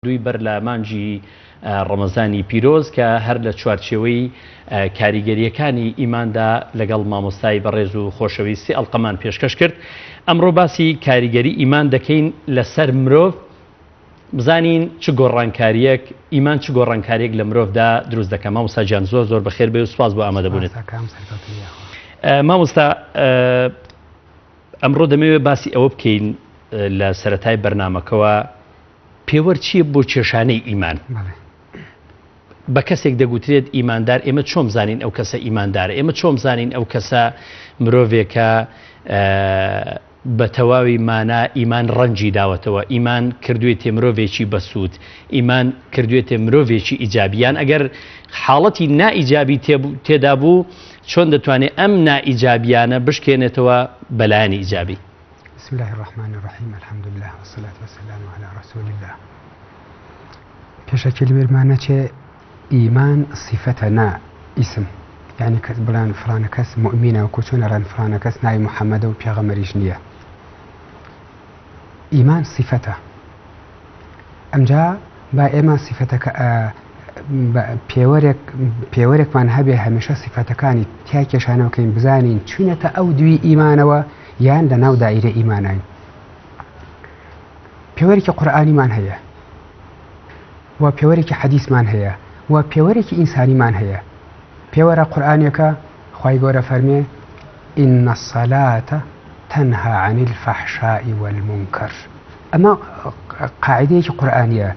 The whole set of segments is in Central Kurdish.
دووی بەر لە مانگی ڕەمەزانی پیرۆز کە هەر لە چوارچێوەی کاریگەرییەکانی ئیماندا لەگەڵ مامۆستای بەڕێز و خۆشەویست سێ ئەڵقەمان پێشکەش کرد. ئەمڕۆ باسی کاریگەری ئیمان دەکەین لەسەر مرۆڤ، بزانین چ گۆڕانکارییەک ئیمان چ گۆڕانکارییەک لە مرۆڤدا دروست دەکات. مامۆستا گیان زۆر زۆر بەخێر بێی و سوپاس بۆ ئامادەبوونت. مامۆستا ئەمڕۆ دەمەوێت باسی ئەوە بکەین لە سەرەتای بەرنامەکەوە پێوەر چییە بۆ کێشانەی ئیمان؟ بە کەسێک دەگوترێت ئیماندار ئێمە چۆن بزانین ئەو کەسە ئیماندارە؟ ئێمە چۆن بزانین ئەو کەسە مرۆڤێکە بە تەواوی مانا ئیمان ڕەنگی داوەتەوە، ئیمان کردوێتێ مرۆڤێکی بەسوود، ئیمان کردوێتێ مرۆڤێکی ئیجابی، یان ئەگەر حاڵەتی نائیجابی تێدا بوو چۆن دەتوانێت ئەم نائیجابیانە بشکێنێتەوە بەلایەنی ئیجابی؟ بسم اللە الرحمن الرحیم الحمد للە والصلاة والسلام علی رسول اللە پێشەکی لەبیرمان نەچێ ئیمان سیفەتە نا ئیسم یعنی کەس بڵێن فلانە کەس مؤمینە وەکو چۆن ئەڵێن فلانە کەس ناوی محەممەدە و پێغەمەریش نییە ئیمان سیفەتە ئەمجا با ئێمە سیفەتەکە پێوەرێک پێوەرێکمان هەبێ هەمیشە سیفەتەکانی تیا کێشانە بکەین بزانین چوینەتە ئەو دوی ئیمانەوە یان لە ناو دایرە ئیمانین پێوەرێکی قورئانیمان هەیە و پێوەرێکی حەدیسمان هەیە و پێوەرێکی ئینسانیمان هەیە پێوەرە قورئانیەکە خوای گەورە فەرمێ إن الصلاة تنهى عن الفحشاء والمنكر ئەمە قاعدەیەکی قورئانیە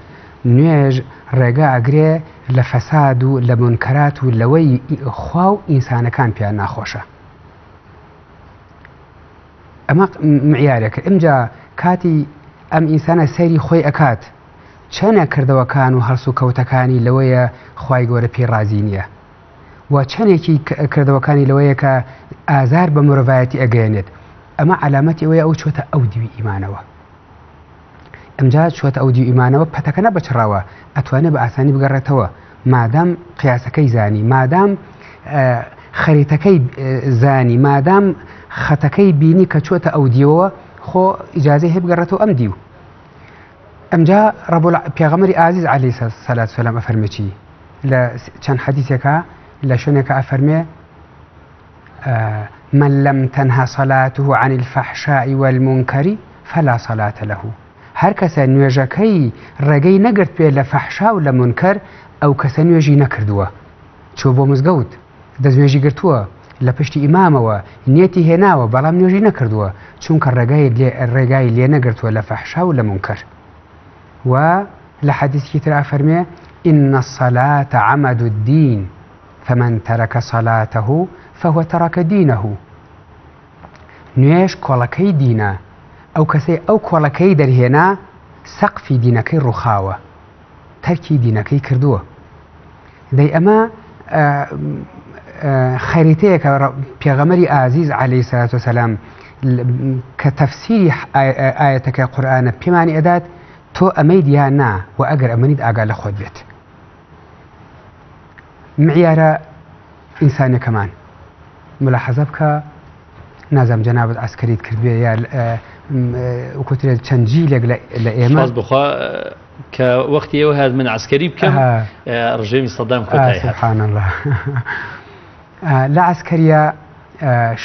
نوێژ ڕێگا ئەگرێ لە فەساد و لە مونکەرات و لەوەی خوا و ئینسانەکان پێیان ناخۆشە ئەمە معیارێکە ئمجا کاتی ئەم ئینسانە سەیری خۆی ئەکات چەنە کردەوەکان و هەڵس و کەوتەکانی لەوەیە خوای گەورە پێی ڕازی نییە و چەندێکی کردەوەکانی لەوەیە کە ئازار بە مرۆڤایەتی ئەگەیەنێت ئەمە عەلامەتی ئەوەیە ئەو چۆتە ئەو دیوی ئیمانەوە ئەمجا چۆتە ئەو دیو ئیمانەوە پەتەکە نەبچڕاوە ئەتوانێت بە ئاسانی بگەڕێتەوە مادام قیاسەکەی زانی مادام خەریتەکەی زانی مادام خەتەکەی بینی کە چۆتە ئەو دیوەوە خۆ ئیجازەی هەیە بگەڕێتەوە ئەم دیو ئەمجا رب پێغەمبەری ئازیز عەلەیهی سەلات سەلام ئەفەرمێ چی لە چەند حەدیثێکا لە شوێنێکە ئەفەرمێ من لم تنهى صلاته عن الفحشاء والمنكر فلا صلاة له هەر کەسە نوێژەکەی ڕێگەی نەگرت پێ لە فەحشا و لە منکەر ئەو کەسە نوێژی نەکردووە چوە بۆ مزگەوت دەستنوێژی گرتووە لە پشتی ئیمامەوە نیەتی هێناوە بەڵام نوێژی نەکردووە چونکە ڕێگای لێ ڕێگای لێ نەگرتووە لە فەحشا و لە مونکەر و لە حەدیثێکی ترا فەرمێ إن الصلاة عمد الدين فمن ترك صلاته فهو ترك دينه نوێژ کۆڵەکەی دینە ئەو کەسەی ئەو کۆڵەکەی دەرهێنا سەقفی دینەکەی ڕووخاوە تەرکی دینەکەی کردووە دەی ئەمە خەریتەیەکە پێغەمەری ئازیز عەلەیهی سەلات وسەلام کە تەفسیری ئایەتەکە قورئانە پێمانی ئەدات تۆ ئەمەی یا نا و ئەگەر ئەمەنیت ئاگا لە خۆت بێت معیارە ئینسانەکەمان ملاحەزە بکە نازانم جەنابت عەسکەریت کردبێ یا وکوترێت چەند جیلێک لە ئێمە سپاس بخوا کە وەختی ئێوە هات من عەسکەری بکەم ڕژێمی سەدام کۆتایی هات سبحان الله لە عەسکەریە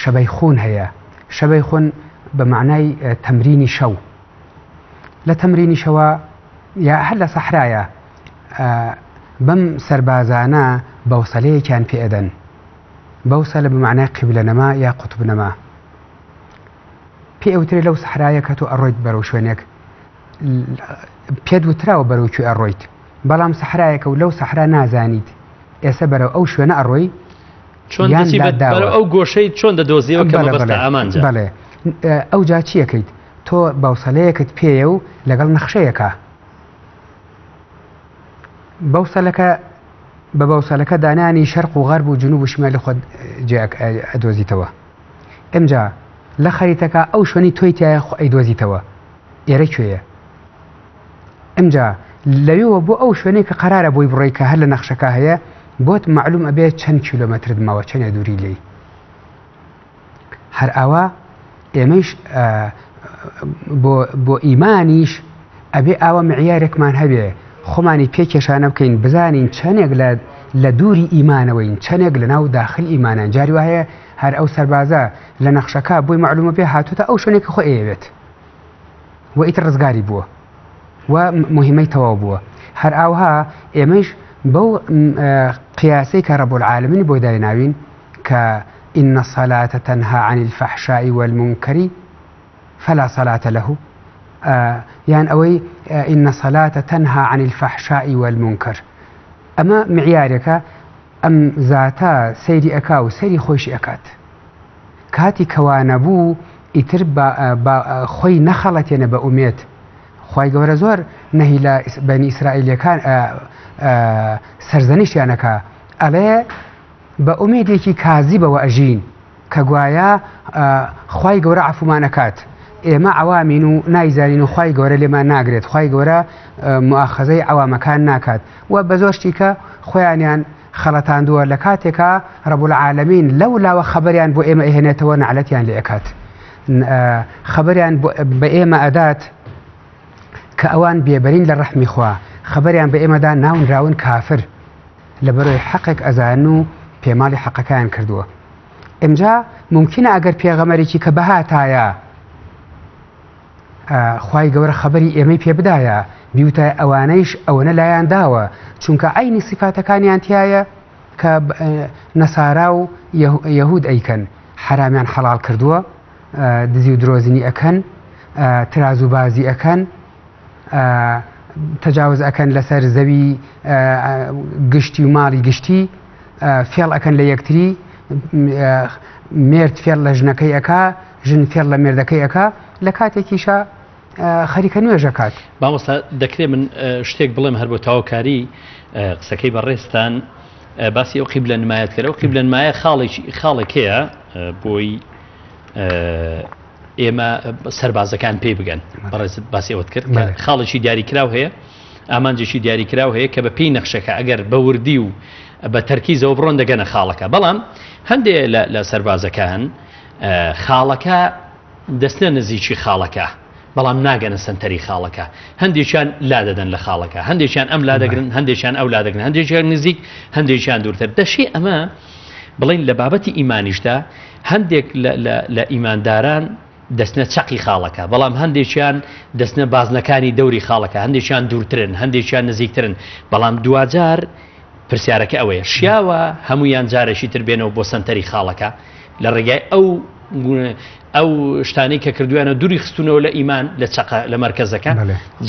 شەبەی خون هەیە شەبەی خون بە معنای تەمرینی شەو لە تەمرینی شەوە یا هەر لە سەحرایە بەم سەربازانە بەوسەلەیەکیان پێ ئەدەن بەوسەلە بە مەعنای قیبلەنما یا قوتبنما. پێ ئەوترێ لەو سەحرایە کە تۆ ئەڕۆیت بەرەو شوێنێک پێت وتراوە بەرەو کوێ ئەڕۆیت بەڵام سەحرایەکە و لەو سەحرا نازانیت ئێستا بەرەو ئەو شوێنە ئەڕۆی چۆن دەچی بەرەو ئەو گۆشەی چۆن دەدۆزیەوە کە مەبەستە ئامانجە بەڵێ ئەو جا چیەکەیت تۆ بەوسەلەیەکت پێیە و لەگەڵ نەخشەیەکە بەوسەلەکە بە بەوسەلەکە دانانی شەرق و غەرب و جنوب و شمالی خۆت جێ ئەدۆزیتەوە ئمجا لە خەریتەکە ئەو شوێنی تۆی تایە خۆ ئەیدۆزیتەوە ئێرە کوێیە ئمجا لەوێوە بۆ ئەو شوێنەی کە قەرارە بۆی بڕۆی کە هەر لە نەخشەکە هەیە بۆت معلوم ئەبێ چەند کیلۆمەترت ماوە چەنێ دووری لێی هەر ئاوا ئێمەیش بۆ ئیمانیش ئەبێ ئاوا معیارێکمان هەبێ. خۆمانی پێ کێشانە بکەین بزانین چەندێک لە لە دووری ئیمانەوەین چەندێک لە ناو داخل ئیمانان جاری وایە هەر ئەو سەربازە لە نەخشەکە بۆی مەعلومە پێ هاتوتە ئەو شوێنێک خۆ ئەیەوێت و ئیتر ڕزگاری بووە و مهمەی تەواو بووە هەر ئاوها ئێمەش بەو قیاسەی کە رب العالمین بۆی دایناوین کە إن الصلاة تنهى عن الفحشاء والمنكر فلا صلاة له یان ئەوەی إن الصلاة تنهى عن الفحشاء والمنكر ئەمە معیارێکە ئەم زاتە سەیری ئەکا و سەیری خۆیشی ئەکات کاتی کەوانەبوو ئیتر خۆی نەخەڵەتێنە بە ئومێد خوای گەورە زۆر نەهی لە بەنی ئیسرائیلەکان سەرزەنیشیان ئەکا ئەڵێ بە ئومێدێکی کازیبەوە ئەژین کە گوایە خوای گەورە عەفومان ئەکات ئێمە عەوامین و نایزانین و خوای گەورە لێمان ناگرێت خوای گەورە موئاخەزەی عەوامەکان ناکات و بە زۆر شتی کە خۆیانیان خەڵەتاندووە لە کاتێکا رب العالمین لەو لاوە خەبەریان بۆ ئێمە ئەهێنێتەوە نەعلەتیان لێ ئەکات خەبەریان بە ئێمە ئەدات کە ئەوان بێبەرین لە ڕەحمی خوا خەبەریان بە ئێمەدا ناونراون کافر لەبەرەوەی حەقێک ئەزانن و پێماڵی حەقەکەیان کردووە ئمجا ممکنە ئەگەر پێغەمەرێکی کە بەهاتایە خوای گەورە خەبەری ئێمەی پێ بدایە بیوتای ئەوانەیش ئەوەنە لایان داوە چونکە عینی سیفاتەکانیان تایە کە نەسارا و یەهود ئەیکەن حرامیان حەڵال کردووە دزی و درۆزنی ئەکەن ترازو بازی ئەکەن تەجاوز ئەکەن لەسەر زەوی گشتی و ماڵی گشتی فێڵ ئەکەن لە یەکتری مێرد فێڵ لە ژنەکەی ئەکا ژن فێڵ لە مێردەکەی ئەکا لە کاتێکیشە خەریکە نوێژەکات. مامۆستا دەکرێ من شتێک بڵێم هەر بۆ تەواوکاری قسەکەی بەڕێزتان باسی ئەو قیبلە نمایەت کرد ئەو قیبلە نمایە خاڵێکی خاڵێک هەیە بۆی ئێمە سەربازەکان پێی بگەن بەڕێزت باسی ئەوەت کرد کە خاڵێکی دیاریکراو هەیە ئامانجێکی دیاریکراو هەیە کە بە پێی نەخشەکە ئەگەر بە وردی و بە تەرکیزەوە بڕۆن دەگەنە خاڵەکە بەڵام هەندێ لە سەربازەکان خاڵەکە دەستنە نزیکی خاڵەکە بەڵام ناگەنە سنتەری خاڵەکە هەندێکیان لا دەدەن لە خاڵەکە هەندێکیان ئەم لا دەگرن هەندێکیان ئەو لا دەگرن هەندێکیان نزیک هەندێکیان دوورتر دەشێ ئەمە بڵین لە بابەتی ئیمانیشدا هەندێک لە ئیمانداران دەچنە چەقی خاڵەکە، بەڵام هەندێکیان دەچنە بازنەکانی دەوری خاڵەکە، هەندێکیان دوورترن، هەندێکیان نزیکترن، بەڵام دواجار پرسیارەکە ئەوەیە شیاوە هەموویان جارێکی تر بێنەوە بۆ سەنتەری خاڵەکە لە ڕێگای ئەو ئەو شتانەی کە کردویانە دووری خستونەوە لە ئیمان لە چەقە لە مەرکەزەکە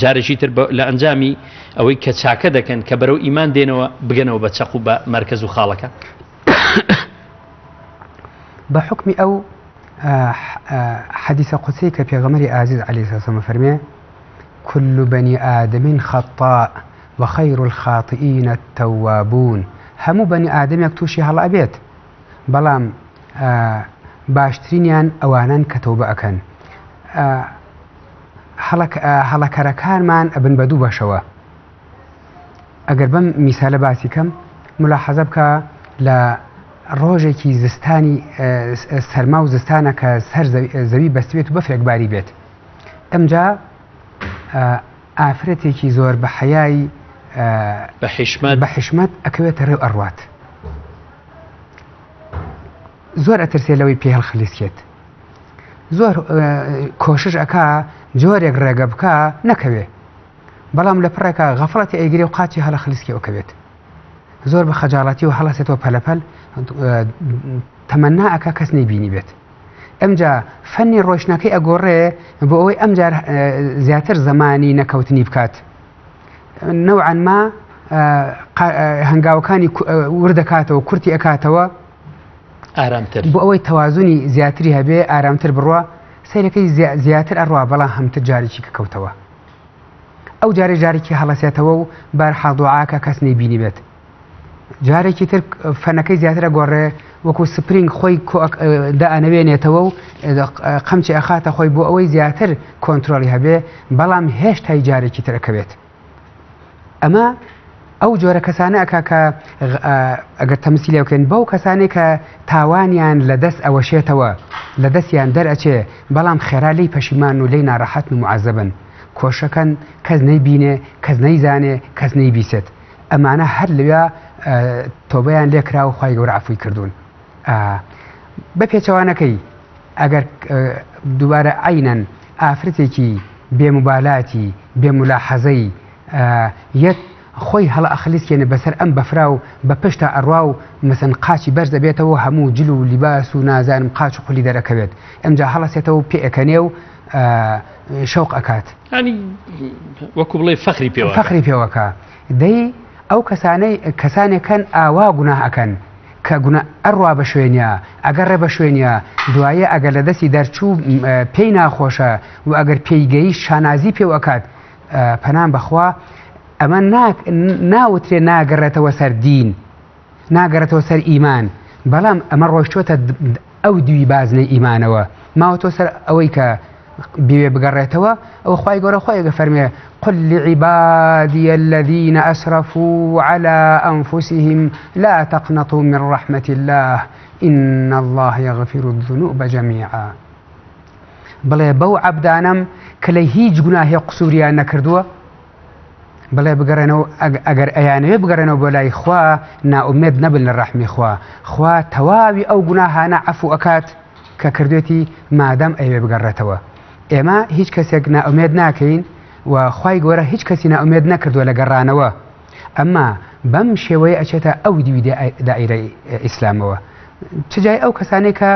جارێکی تر لە ئەنجامی ئەوەی کە چاکە دەکەن کە بەرەو ئیمان دێنەوە بگەنەوە بە چەق و بە مەرکەز و خاڵەکە. بە حوکمی ئەو حەدیسە قودسەی کە پێغەمبەری ئازیز عەلەیهی سەلام فەرمێ كل بني آدم خطاء وخير الخاطئين التوابون هەموو بەنی ئادەمێک تووشی هەڵە ئەبێت بەڵام باشترینیان ئەوانەن کە تەوبە ئەکەن هەڵەکەرەکانمان ئەبن بە دوو بەشەوە ئەگەر بەم میسالە باسی کەم ملاحەزە بکە لە ڕۆژێکی زستانی سەرما و زستانە کە سەر زەوی بەستبێت و بەفرێک باری بێت ئەمجا ئافرەتێکی زۆر بە حەیای بە حیشمەت بە حیشمەت ئەکەوێتە ڕێو ئەڕوات زۆر ئەترسێ لەوەی پێ هەڵخلیسکێت زۆر کۆشش ئەکا جۆرێک ڕێگە بکە نەکەوێ بەڵام لە پڕێکا غەفڵەتی ئەیگرێ و قاچی هەڵە خلیسکی ئەکەوێت زۆر بە خەجاڵەتی و هەڵەسێتەوە پەلەپەل تەمەنا ئەکا کەس نەیبینی بێت ئەمجا فەنی ڕۆشنەکەی ئەگۆڕێ بۆ ئەوەی ئەمجار زیاتر زەمانی نەکەوتنی بکات نەوعەن ما هەنگاوەکانی وردەکاتەوە کورتی ئەکاتەوە ئارامتر بۆ ئەوەی تەوازنی زیاتری هەبێ ئارامتر بڕە سیرەکەی زیاتر ئەڕوا بەڵام هەمتر جارێکی کە کەوتەوە ئەو جارێ جارێکی هەڵەسێتەوە و بارحاڵ دوعاکە کەس نەیبینی بێت جارێکی تر فەنەکەی زیاتر ئەگۆڕێ وەکو سپرینگ خۆی دائەنەوێنێتەوە و قەمچی ئەخاتە خۆی بۆ ئەوەی زیاتر کۆنتترۆلی هەبێ بەڵام هێشتای جارێکی تر ئەکەوێت ئەمە ئەو جۆرە کەسانە ئەکا کە ئەگەر تەمسیلی بکەین بەو کەسانێک کە تاوانیان لە دەست ئەوەشێتەوە لە دەستیان دەرئەچێ بەڵام خێرا لی پەشیمان و لی ناڕەحەتن و معەزەبن. کۆشەکەن کەس نەیبینێ کەس نەیزانێ کەس نەیبیسێت ئەمانە هەر لەویا تۆبەیان لێکرا و خوای گەورە عەفوی کردوون. بە پێچەوانەکەی ئەگەر دووبارە عەینەن ئافرەتێکی بێ موبالاتی بێ مولاحەزەی یەت خۆی هەڵە ئەخلیسکێنێ بەسەر ئەم بەفرا و بە پشتا ئەڕوا و مەسەن قاچی بەرز ئەبێتەوە هەموو جل و لیباس و نازانم قاچ و قولی دەرەکەوێت ئەمجا هەڵەسێتەوە و پێ ئەکەنێ و شەوق ئەکات. یانی وەکو بڵێ فەخری پێوە فەخری پێوەکە دەی ئەو کەسانەی کەسانێکەن ئاوا گوناه ئەکەن کە گوناه ئەڕوا بە شوێنیا ئەگەڕێ بە شوێنیا دوایە ئەگەر لە دەستی دەرچوو پێی ناخۆشە و ئەگەر پێی گەیشت شانازی پێو ئەکات پەنام بەخوا ئەمە ناوترێ ناگەڕێتەوە سەر دین ناگەڕێتەوە سەر ئیمان بەڵام ئەمە ڕۆیشتۆتە ئەو دوی بازنەی ئیمانەوە ماوەتەوە سەر ئەوەی کە بێ بگەڕێتەوە ئەو خوای گەورە خۆی دەفەرمێ قل لعبادی الذين أسرفوا على أنفسهم لا تقنطوا من رحمة الله إن الله يغفر الذنوب جميعا بڵێ بەو عەبدانەم کە لە هیچ گوناهێ قسوریان نەکردووە بڵێ بگەڕێنەوە ئەگەر ئەیانەوێ بگەڕێنەوە بۆ لای خوا نائومێد نەبن لە ڕەحمی خوا خوا تەواوی ئەو گوناهانە عەفو ئەکات کە کردوێتی مادەم ئەیەوێ بگەڕێتەوە ئێمە هیچ کەسێک نائومێد ناکەین و خوای گەورە هیچ کەسی نائومێد نەکردووە لە گەڕانەوە ئەمما بەم شێوەیە ئەچێتە ئەو دیوی دائیرەی ئیسلامەوە چ جای ئەو کەسانێک کە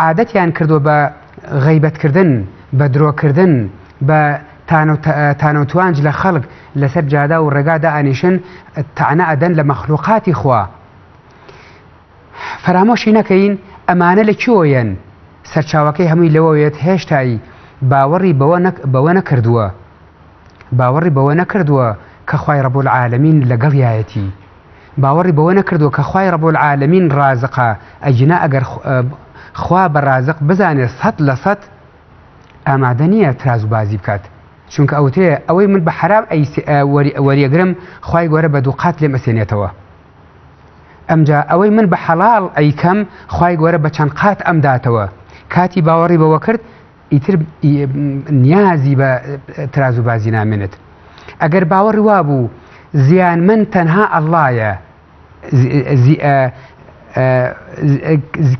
عادەتیان کردووە بە غەیبەتکردن، بە درۆکردن، بە تانە و توانج لە خەڵک لەسەر جادە و ڕێگا دائەنیشن تەعنە ئەدەن لە مەخلوقاتی خوا. فەرامۆشی نەکەین ئەمانە لە کوێوە یەن؟ سەرچاوەکەی هەمووی لەوە یەت هێشتای باوەڕی بەوە نەکردووە باوەڕی بەوە نەکردووە کە خوای رب العالمین لەگەڵیایەتی. باوەڕی بەوە نەکردووە کە خوای رب العالمین رازقە، ئەگینا ئەگەر خوا بە رازق بزانێت 100% ئامادە نییە ترازو بازی بکات، چونکە ئەوترێ ئەوەی من بە حەرام وەریەگرم خوای گەورە بە دووقات لێم ئەسێنێتەوە، ئەمجا ئەوەی من بە حەڵاڵ ئەیکەم خوای گەورە بە چەند قات ئەمداتەوە، کاتی باوەڕی بەوە کرد ئیتر نیازی بە ترازو بازی نامێنێت. ئەگەر باوەڕی وابوو زیانمەند تەنها ئەڵڵایە،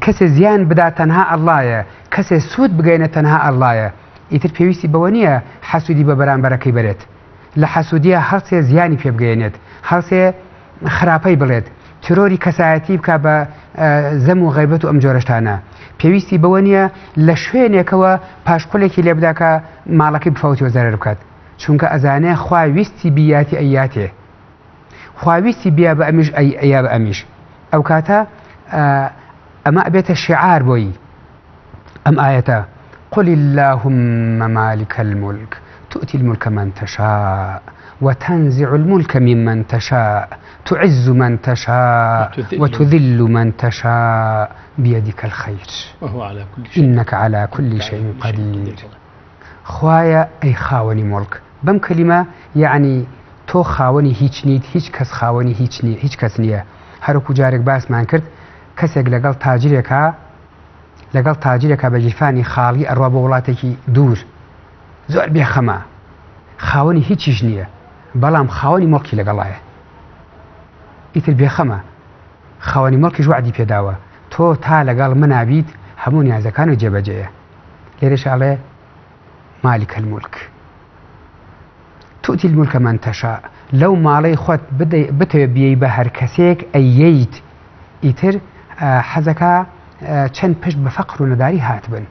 کەسێ زیان بدا تەنها ئەڵڵایە، کەسێ سوود بگەینە تەنها ئەڵڵایە، ئیتر پێویستی بەوە نییە حەسوودی بە بەرامبەرەکەی بەرێت. لە حەسوودیە هەڵسێ زیانی پێ بگەیەنێت، هەڵسێ خراپەی بڵێت، ترۆری کەسایەتی بکا بە زەم و غەیبەت و ئەم جۆرە شتانە. پێویستی بەوە نییە لە شوێنێکەوە پاشقولێکی لێ بدا کە ماڵەکەی بفەوتێ و زەرەر بکات. چونکە ئەزانێ خوا ویستی بیاتی ئەیاتێ. خوا ویستی بیا بە ئەمیش ئەیا بە ئەمیش. ئەو کاتە ئەمە ئەبێتە شیعار بۆی. ئەم ئایەتە قل اللهم مالك الملك تؤتي الملك من تشاء وتنزع الملك ممن تشاء تعز من تشاء وتذل من تشاء بيدك الخير وهو على كل شيء إنك على كل شيء قدير خوایە ئەی خاوەنی موڵک بەم کەلیمە یەعنی تۆ خاوەنی هیچ نیت هیچ کەس خاوەنی هیچ نیە هیچ کەس نیە هەروەکو جارێک باسمان کرد کەسێک لەگەڵ تاجرێکا لەگەڵ تاجرێکا بە گیرفانی خاڵی ئەڕوا بۆ وڵاتێکی دوور زۆر بێخەمە خاوەنی هیچیش نییە بەڵام خاوەنی موڵکی لەگەڵایە ئیتر بێخەمە خاوەنی موڵکیش وەعدی پێداوە تۆ تا لەگەڵ منا بیت هەموو نیازەکانت جێبەجێیە لێرەش ئەڵێ مالک الملک تؤتی الملک من تشاء لەو ماڵەی خۆت بتەوێ بیەی بە هەر کەسێک ئەیەیت ئیتر حەزەکە چەند پشت بە فەقر و نەداری هاتبن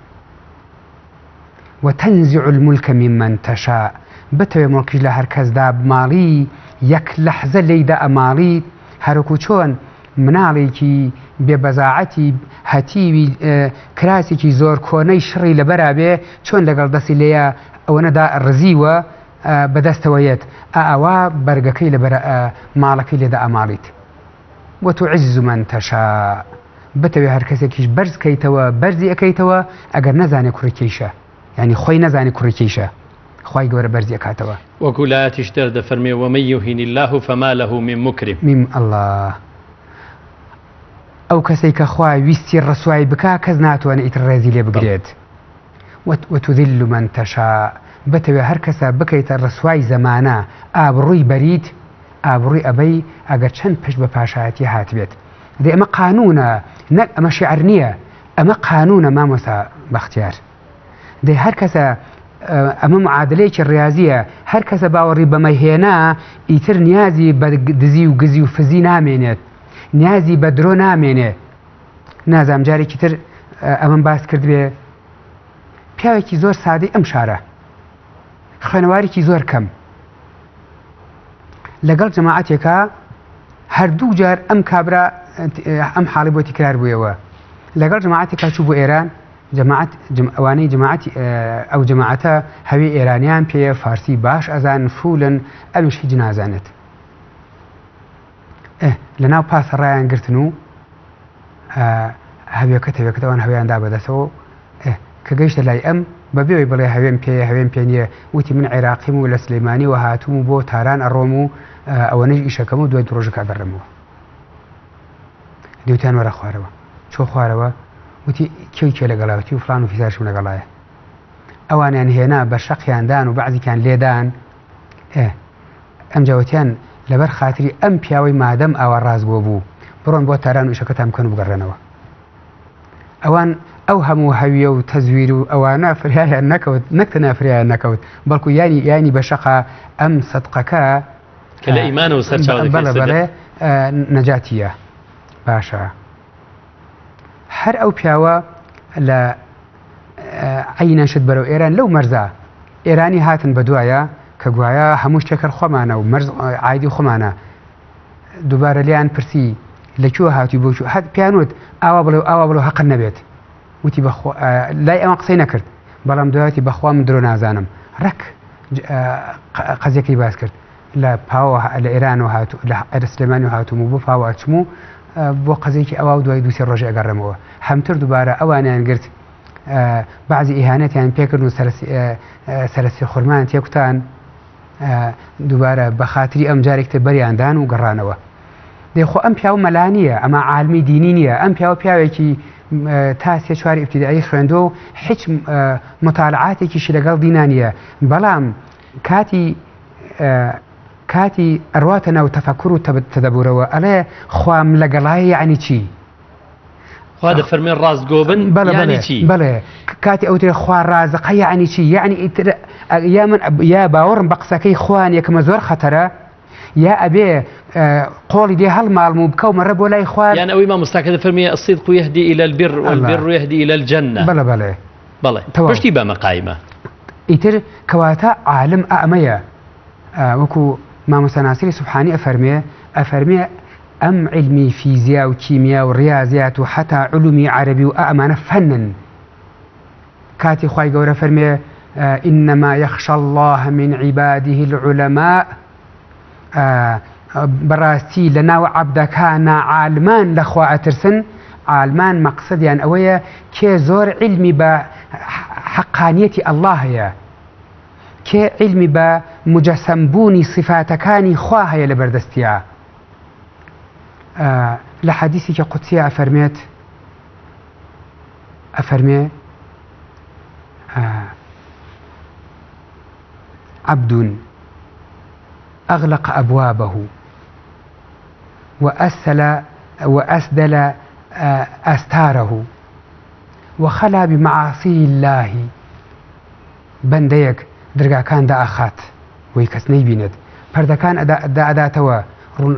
وتنزع الملک ممن تشاء بتەوێ مڵکیش لە هەر کەسدا بماڵی یەک لەحزە لێیدا ئەماڵیت هەرکو چۆن مناڵێکی بێ بەزاعەتی هەتیوی کراسێکی زۆر کۆنەی شڕی لەبەرا بێ چۆن لەگەڵ دەستی لێیە ئەوەنە دا ڕزیوە بەدەستەوە یەت ئاوا بەرگەکەی لەبەرە ماڵەکەی لێدا ئەماڵیت وتعز من تشاء بتەوێ هەر کەسێکیش بەرز کەیتەوە بەرزی ئەکەیتەوە ئەگەر نەزانێ کوڕی کێیشە یعنی خۆی نەزانێ کوڕی کێیشە خوای گەورە بەرزی ئەکاتەوە. وەکو لە ئایەتیش تر دەفەرموێ ومن یهن اللە فما له من مکرم. میم اللە ئەو کەسەی کە خوا ویستی ڕسوای بکا کەس ناتوانێ ئیتر ڕێزی لێ بگرێت وتذل من تشاء. بتەوێ هەر کەسە بکەیتە ڕسوای زەمانە ئابڕووی بەریت، ئابڕووی ئەبەی ئەگەر چەند پشت بە پاشایەتی هاتبێت. دەی ئەمە قانوونە نەک ئەمە شیعر نییە، ئەمە قانوونە مامۆستا بەختیار. دەی هەر کەسە ئەمە معادلەیەکی ڕیازییە، هەر کەسە باوەڕی بەمە هێنا ئیتر نیازی بە دزی و گزی و فزی نامێنێت، نیازی بە درۆ نامێنێ. نازانم جارێکی تر ئەمەم باس کردبێ، پیاوێکی زۆر سادەی ئەم شارە، خوێنەوارێکی زۆر کەم، لەگەڵ جەماعەتێکا هەردوو جار ئەم کابرا ئەم حاڵی بۆ تکرار بوویەوە. لەگەڵ جەماعەتێکا چوو بۆ ئێران، جەماعەت ئەوانەی جەماعەتی ئەو جەماعەتە هەوێ ئێرانیان پێیە، فارسی باش ئەزانن، فولن، ئەویش هیچ نازانێت. لەناو پاسە ڕایان گرتن و هەوێکە تەوێکە ئەوان هەویان دا بەدەستەوە. کە گەیشتە لای ئەم بە بێوەی بڵێ هەوێم پێیە هەوێم پێ نییە، وتی من عێراقیم و لە سلێمانیەوە هاتووم و بۆ تاران ئەڕۆم و ئەوەنەش ئیشەکەم و دوای دوو ڕۆژەکە ئەگەڕێمەوە. دیوتیان وەرە خوارەوە. چۆ خوارەوە وتی کێ کێ لەگەڵا؟ وتی و فڵان و فیسارشم لەگەڵایە. ئەوانیان هێنا بە شەقیان دان و بەعزیکیان لێدان. ئەمجا وتیان لەبەر خاتری ئەم پیاوەی مادەم ئاوا ڕاستگۆ بوو بڕۆن بۆ تاران و ئیشەکەتان بکەن و بگەڕێنەوە. ئەوان ئەو هەموو هەویە و تەزویر و ئەوانە فریایان نەکەوت، نەک تەنها فریایان نەکەوت بەڵکو یانی یانی بە شەقا ئەم سەدقەکە کە لە ئیمانەوە سەرچاوە دەکەوێت بەڵێ بەڵێ نەجاتیە. باشە هەر ئەو پیاوە لە عینەن شت بەرەو ئێران لەو مەرزە ئێرانی هاتن بە دوایە کە گوایە هەموو شتێک هەر خۆمانە و مەرز عایدی خۆمانە. دووبارە لێیان پرسی لە کوێ هاتووی بۆ کوێ هەر پێیان وت ئاوا بڵێ و ئاوا بڵێ و هەقت نەبێت. وتی بەخوا لای ئەوان قسەی نەکرد، بەڵام دوایەتی بەخوا من درۆ نازانم. ڕێک قەزیەکەی باس کرد. لە پاوە لە ئێرانەوە هاتوو لە سلێمانی هاتووم و بۆ پاوە ئەچم و بۆ قەزێکی ئەوا و دوای دووسێ ڕۆژێ ئەگەڕێمەوە. هەمتر دووبارە ئەوانیان گرت، بەعزی ئیهانەتیان پێکرد و سەرەسی خورمان تێکوتان. دووبارە بە خاتری ئەم جارێک تر بەریان دان و گەڕانەوە. دەی خۆ ئەم پیاو مەلا نییە، ئەمە عالمی دینی نییە، ئەم پیاوە پیاوێکی تا سێ چوار ئیبتیدایی خوێندووە و هیچ مطالعاتێکیشی لەگەڵ دینا نییە، بەڵام کاتی کاتی ئەڕواتە ناو تەفەکر و تەدەبورەوە ئەڵێ خوام لەگەڵایە یعنی چی؟ خوا دەفەرمێ ڕاستگۆ بن بەڵێ یعنی بەڵێ چی؟ بەڵێ کاتی ئەوترێ خوا ڕازقە یعنی چی؟ یعنی ئیتر یا من یا باوەڕم بە قسەکەی خوا نییە کەمە زۆر خەتەرە، یا ئەبێ قۆڵی لێ هەڵماڵم و بکەومە ڕێ بۆ لای خوا. یان ئەوەی مامۆستاکە دەفەرموێ الصدق يهدي إلى البر والبر يهدي إلى الجنة. بەڵێ بەڵێ. بەڵێ تەواو. پشتی بەمە قایمە. ئیتر کەواتە عالم ئەمەیە وەکو مامۆستا ناسری سوبحانی ئەفەرمێ، ئەفەرمێ ئەم عیلمی فیزیا و کیمیا و ڕیازیات و حەتا علومی عەرەبی و ئەمانە فەنن. کاتی خوای گەورە فەرمێ انما یخشى الله من عباده العلماء، بەڕاستی لە ناو عەبدەکانە عالمان لە خوا ئەترسن. عالمان مەقسەدیان ئەوەیە کێ زۆر عیلمی بە حەقانیەتی ئەڵڵا هەیە، کێ عیلمی بە مجەسەم بوونی سیفاتەکانی خوا هەیە لە بەردەستیا. لە حەدیسێکی قودسیە ئەفەرمێت، ئەفەرمێ عبد أغلق أبوابه وأسل وأسدل أستاره وخلا بمعاصي الله. بەندەیەک درگاکان دائەخات بۆی کەس نەیبینێت، پەردەکان دائەداتەوە ڕوون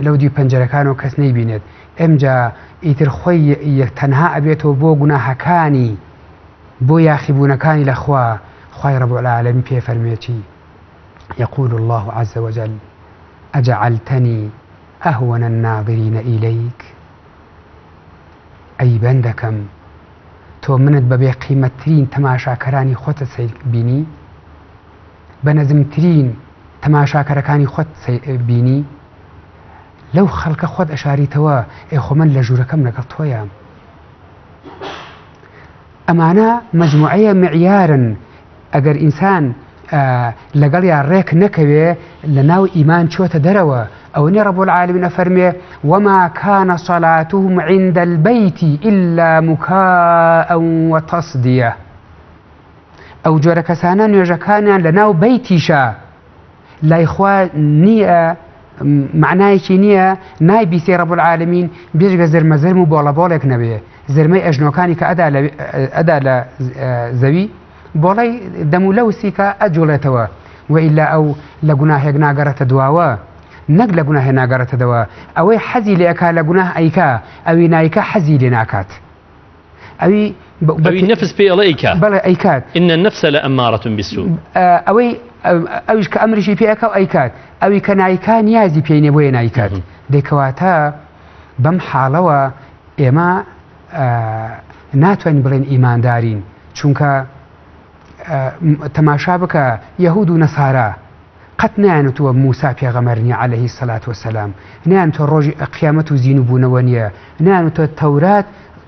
لەو دیو پەنجەرەکانەوە کەس نەیبینێت، ئمجا ئیتر خۆی تەنها ئەبێتەوە بۆ گوناهەکانی، بۆ یاخیبوونەکانی لە خوا. خوای رب العالمین پێ فەرموێ چی؟ یقول الله عز وجل اجعلتنی اهون الناظرین الیک. ئەی بەندەکەم تۆ منت بە بێ قیمەتترین تەماشاکەرانی خۆتت سەیر بینی؟ بە نەزمترین تەماشاکەرەکانی خۆت بینی؟ لەو خەڵکە خۆت ئەشاریتەوە، ئێ خۆ من لە ژوورەکەم لەگەڵ تۆیام. ئەمانە مەجموعەیە معیارن، ئەگەر ئینسان لەگەڵیا ڕێک نەکەوێ لە ناو ئیمان چۆتە دەرەوە. ئەوە نیە رب العالمین ئەفەرمێ وما كان صلاتهم عند البيت إلا مكاء وتصدية. ئەو جۆرە کەسانە نوێژەکانیان لە ناو بەیتیشا لای خوا نییە معنایەکی نییە نایبیسێ رب العالمین بێژگە زرمە زرم و بۆڵە بۆڵێک نەبێ زرمەی ئەژنۆکانی کە ئەدا لە ئەدا لە زەوی بۆڵەی دەم و لەوسی کە ئەجوڵێتەوە و ئیلا ئەو لە گوناهێک ناگەڕێتە دواوە نەک لە گوناهێ ناگەڕێتە دەوە ئەوەی حەزی لێ ئەکا لە گوناه ئەیکا ئەوی نایکا حەزی لێ ناکات ئەوی ئەوی نەفس پێی ئەڵێ ئەیکا بەڵێ ئەیکات إن النفس لأمارة بالسوء ئەوەی ئەویش کە ئەمریشی پێ ئەکا و ئەیکات ئەوی کە نایکا نیازی پێی نیە بۆیە نایکات دەی کەواتە بەم حاڵەوە ئێمە ناتوانین بڵێن ئیماندارین چونکە تەماشا بکە یەهود و نەسارا قەت نەیانوتووە موسا پێغەمبەر نیە علیە الصلوە والسلام، نەیانوتووە ڕۆژی قیامەت و زینوو بوونەوە نیە، نەیانوتووە تەورات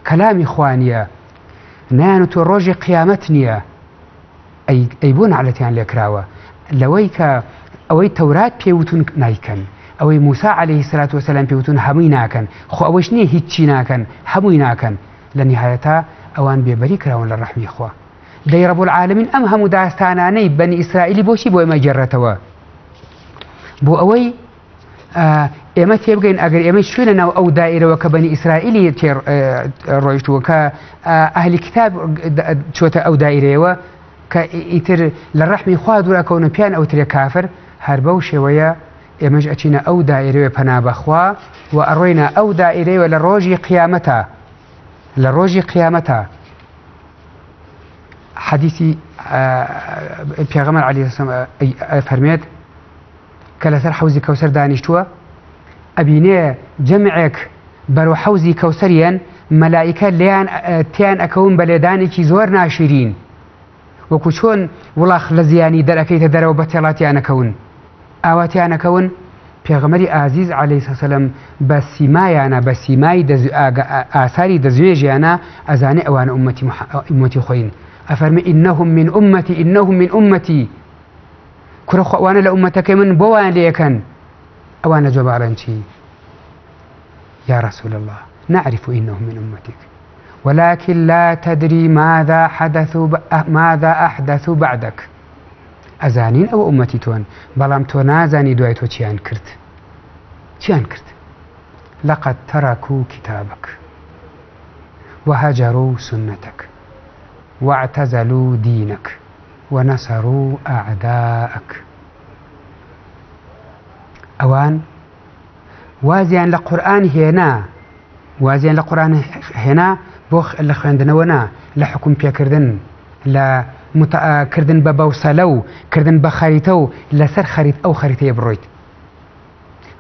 کەلامی خوا نیە، نەیانوتووە ڕۆژی قیامەت نیە، ئەی ئەی بۆ نەعلەتیان لێکراوە لەوەی کە ئەوەی تەورات پێوتون نایکەن، ئەوەی موسا علیە الصلوە والسلام پێوتون هەمووی ناکەن، خۆ ئەوەش نیە هیچی ناکەن، هەمووی ناکەن، لە نیهایەتا ئەوان بێبەری کراون لە ڕەحمی خوا. دەی رب العالمین ئەم هەموو داستانانەی بەنی ئیسرائیلی بۆچی بۆ ئێمە گێڕێتەوە؟ بۆ ئەوەی ئێمە تێبگەین ئەگەر ئێمە چوینە ناو ئەو دایرەوە کە بەنی ئیسرائیلی ڕۆیشتووە کە ئەهلی کتاب چۆتە ئەو دایرەیەوە کە ئیتر لە ڕەحمی خوا دوورەکەون و پیان ئەوترێ کافر هەر بەو شێوەیە ئێمەش ئەچینە ئەو دایرەوە پەنا بەخوا و ئەڕۆینە ئەو دایرەیەوە لە ڕۆژی قیامەتە لە ڕۆژی قیامەتە حەدیسی پێغەمبەر عەلەیهی سەلام فەرمێت کە لەسەر حەوزی کەوسەر دانیشتووە ئەبینێ جەمعێک بەرەو حەوزی کەوسەریان مەلائیکە لێیان تیان ئەکەون بە لێدانێکی زۆر ناشیرین وەکو چۆن وڵاخ لە زیانی دەرەکەیتە دەرەوە بە تێڵاتیانەکەون ئاواتیانەکەون پێغەمبەری ئازیز علیە سلام بە سیمایانە بە سیمای ئاساری دەستنوێژیانە ئەزانێ ئەوانە ئومەتی ئومەتی خۆین ئەفەرمێ ئینهم من ئومەتی ئینهم من ئومەتی کورە خۆ ئەوانە لە ئومەتەکەی من بۆ وایان لێ ئەکەن ئەوان لە جواب ئەڵێن چی یا رسول الله نعرف إنهم من أمتك ولكن لا تدري ماذا حدثوا ماذا أحدثوا بعدك ئەزانین ئەوە ئومەتی تۆن بەڵام تۆ نازانی دوای تۆ چیان کرد چیان کرد لقد تركوا كتابك وهجروا سنتك واعتزلوا دينك ونصروا أعداءك ئەوان وازیان لە قورآن هێنا وازیان لە قورئان هێنا بۆ لە خوێندنەوە نا، لە حوکم پێکردن، لە کردن بە بەوسەلە و کردن بە خەریتە و لەسەر خەریت ئەو خەریتەیە بڕۆیت.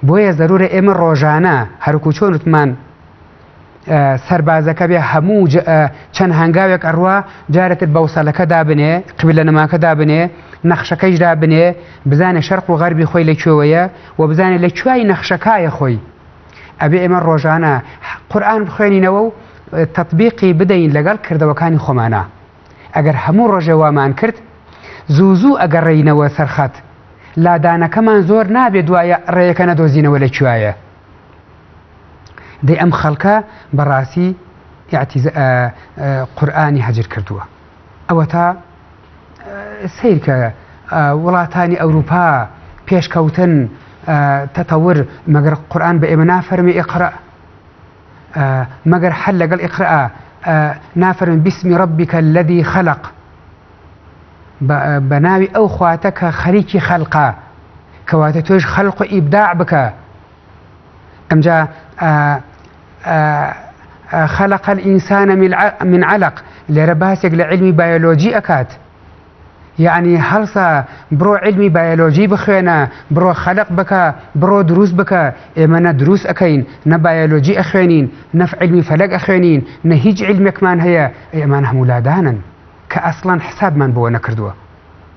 بۆیە زەرورە ئێمە ڕۆژانە هەرکو چۆن وتمان سەربازەکە بێ هەموو چەند هەنگاوێک ئەڕوا جارێتر بەوسەلەکە دابنێ قبلە نماکە دابنێ نەخشەکەیش دابنێ بزانێ شەرق و غەربی خۆی لە کوێوەیە و بزانێ لە کوای نەخشەکایە خۆی ئەبێ ئێمە ڕۆژانە قورئان بخوێنینەوە و تەطبیقی بدەین لەگەڵ کردەوەکانی خۆمانا ئەگەر هەموو ڕۆژێ وامان کرد زوو زوو ئەگەڕێینەوە سەر خەت لادانەکەمان زۆر نابێ دوایە ڕێیەکە نەدۆزینەوە لە کوایە دەی ئەم خەڵکە بەڕاستی قورئانی هەجر کردووە ئەوەتا سەیرکە وڵاتانی ئەوروپا پێشکەوتن تەتەور مەگەر قورئان بە ئێمە نافەرمێ اقرأ مەگەر حەل لەگەڵ اقرأ نافەرمێ بسم ربك الذي خلق بە ناوی ئەو خواتە کە خەریکی خەلقە کەواتە تۆش خەلق و ئیبداع بکە ئەمجا خلق الإنسان من علق لێرە باسێک لە علمی بایۆلۆجی ئەکات یعنی هەڵسە بڕۆ علمی بایۆلۆجی بخوێنە بڕۆ خەلق بکە بڕۆ دروست بکە ئێمە نە دروست ئەەکەین نە بایۆلۆجی ئەخوێنین نە علمی فەلەک ئەخوێنین نە هیچ علمێکمان هەیە ئێمان هەموو لادانن کە ئەسڵەن حسابمان بۆ نەکردووە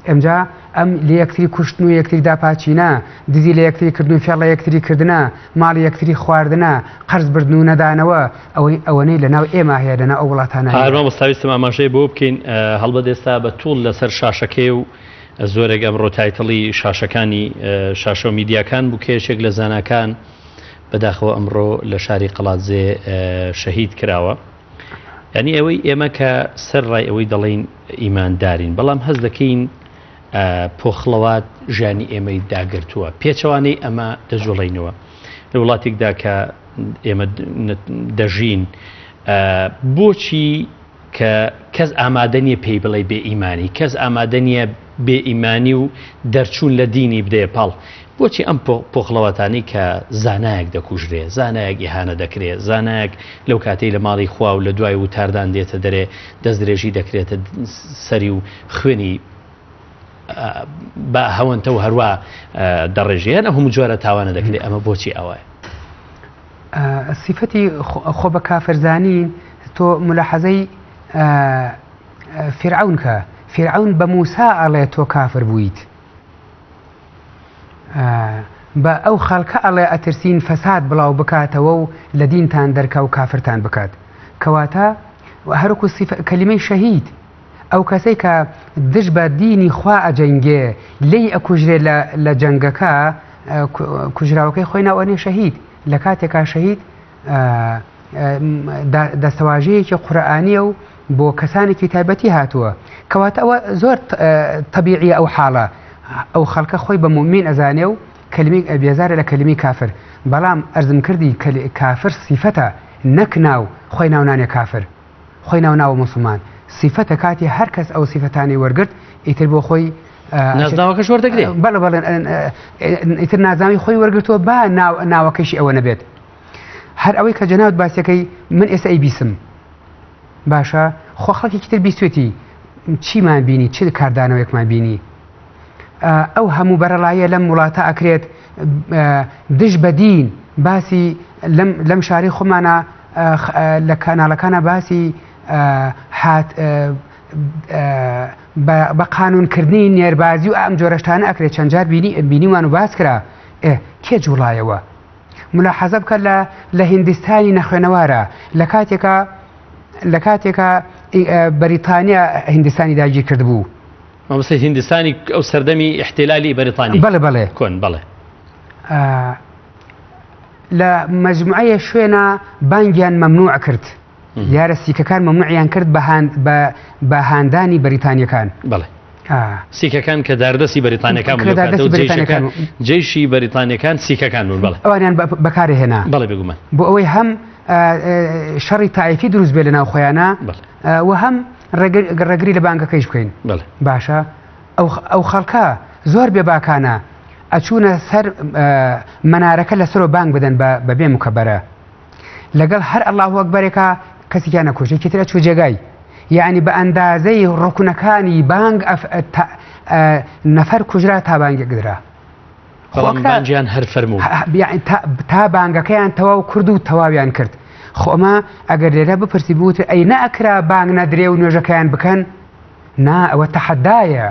ئمجا ئەم لە یەکتری کوشتن و یەکتری داپاچینە، دزی لە یەکتری کردن و فێڵ لە یەکتری کردنە، ماڵی یەکتری خواردنە، قەرز بردن و نەدانەوە، ئەوەی ئەوەنەی لە ناو ئێمە هەیە لە ناو ئەو وڵاتانە هەر نییە. مامۆستا ویستم ئاماژەی بەوە بکەین هەڵبەت ئێستا بە توڵ لەسەر شاشەکەی و زۆرێک ئەمڕۆ title ی شاشەکانی شاشە و میدیاکان بوو کە یەکێک لە زاناکان بەداخەوە ئەمڕۆ لە شاری قەڵادزێ شەهید کراوە. یانی ئەوەی ئێمە کە سەر ڕای ئەوەی دەڵێین ئیماندارین بەڵام هەست دەکەین پۆخڵەوات ژیانی ئێمەی داگرتووە پێچەوانەی ئەمە دەجوڵینەوە لە وڵاتێکدا کە ئێمە دەژین بۆچی کە کەس ئامادە نییە پێی بڵێ بێ ئیمانی، کەس ئامادە نییە بێ ئیمانی و دەرچوون لە دینی بدەیە پاڵ. بۆچی ئەم پۆخڵەواتانەی کە زانایەک دەکوژرێ، زانایەک ئیهانە دەکرێ، زانایەک لەو کاتەی لە ماڵی خوا و لە دوای وتاردان دێتە دەرێ دەستدرێژی دەکرێتە سەری و خوێنی بە هەوەنتە و هەروا دەڕێژێ، یان ئەو هەموو جۆرە تاوانە دەکرێ، ئەمە بۆچی ئاوایە؟ سیفەتی خۆ بە کافرزانین تۆ ملاحەزەی فیرعەون کە فیرعەون بە موسا ئەڵێ تۆ کافر بوویت بە ئەو خەڵکە ئەڵێ ئەترسین فەساد بڵاو بکاتەوە و لە دینتان دەرکا و کافرتان بکات کەواتە هەرکو کەلیمەی شەهید ئەو کەسەی کە دژ بە دینی خوا ئەجەنگێ لێی ئەکوژرێ لە جەنگەکە کوژراوەکەی خۆی ناو ئەنێ شەهید لە کاتێکا شەهید دەستەواژەیەکی قورئانیە و بۆ کەسانێکی تایبەتی هاتووە کەواتە ئەوە زۆر تەبیعیە ئەو حاڵە ئەو خەڵکە خۆی بە مومین ئەزانێ و کەلمی بێزارە لە کەلمی کافر بەڵام ئەرزم کردی کافر سیفەتە نەک ناو خۆی ناونانێ کافر خۆی ناو ناوە موسڵمان سیفەتە کاتی هەر کەس ئەو سیفەتانەی وەرگرت ئیتر بۆ خۆی نازناوەکەش وەردەگرێ بەڵێ بەڵێ ئیتر نازناوی خۆی وەرگرتووە با ناوەکەشی ئەوە نەبێت هەر ئەوەی کە جەناوت باسیەکەی من ئێستا ئەیبیسم باشە خۆ خەڵکێکی تر بیستێتی چیمان بینی چ کاردانەوەیەکمان بینی ئەو هەموو بەرەڵاییە لەم وڵاتە ئەکرێت دژ بە دین باسی لەم شاری خۆمانە لە کاناڵەکانە باسی هات بە قانونکردنی نێربازی و ئەم جۆرەشتانە ئەکرێت چەند جار بینی بینیمان و باس کرا کێ جوڵایەوە ملاحەزە بکە لە لە هیندستانی نەخوێنەوارە لە کاتێکا لە کاتێکا بەریتانیا هیندستانی داگیر کردبوو مامۆستای هیندستانی ئەو سەردەمی ئیحتیلالی بەریتانی بەڵێ بەڵێ کۆن بەڵێ لە مەجموعەیە شوێنە بانگیان مەمنوع کرد دیارە سیکەکان مەمنوعیان کرد بە هاندانی بەریتانیەکان بەڵێ سیکەکان کە داردەستی بەریتانیەکان بوون جەیشی بەریتانیەکان سیکەکان بوون بەڵێ ئەوانیان بەکارێ هێنا بەڵێ بێگومان بۆ ئەوەی هەم شەڕی تایفی دروست بێ لە ناو خۆیانە و هەم ڕێگری لە بانکەکەیش بکەین باشە ئەو خەڵکە زۆر بێباکانە ئەچوونە سەر مەنارەکە لەسەرۆ بانگ بدەن بە بێ مکەبەرە لەگەڵ هەر ئەڵڵاهو ئەکبەرێکا کەسێکیان نەکوشت یەکی تر ئەچوو جێگای یعنی بە ئەندازەی ڕوکنەکانی بانگ نەفەر کوژرا تا بانگێک درا بەڵام بانگیان هەر فەرموو تا بانگەکەیان تەواو کرد و تەواویان کرد خۆ ئەمە ئەگەر لێرە بپرسی بوتر ئەی نەئەکرا بانگ نەدرێ و نوێژەکەیان بکەن نا ئەوە تەحەدایە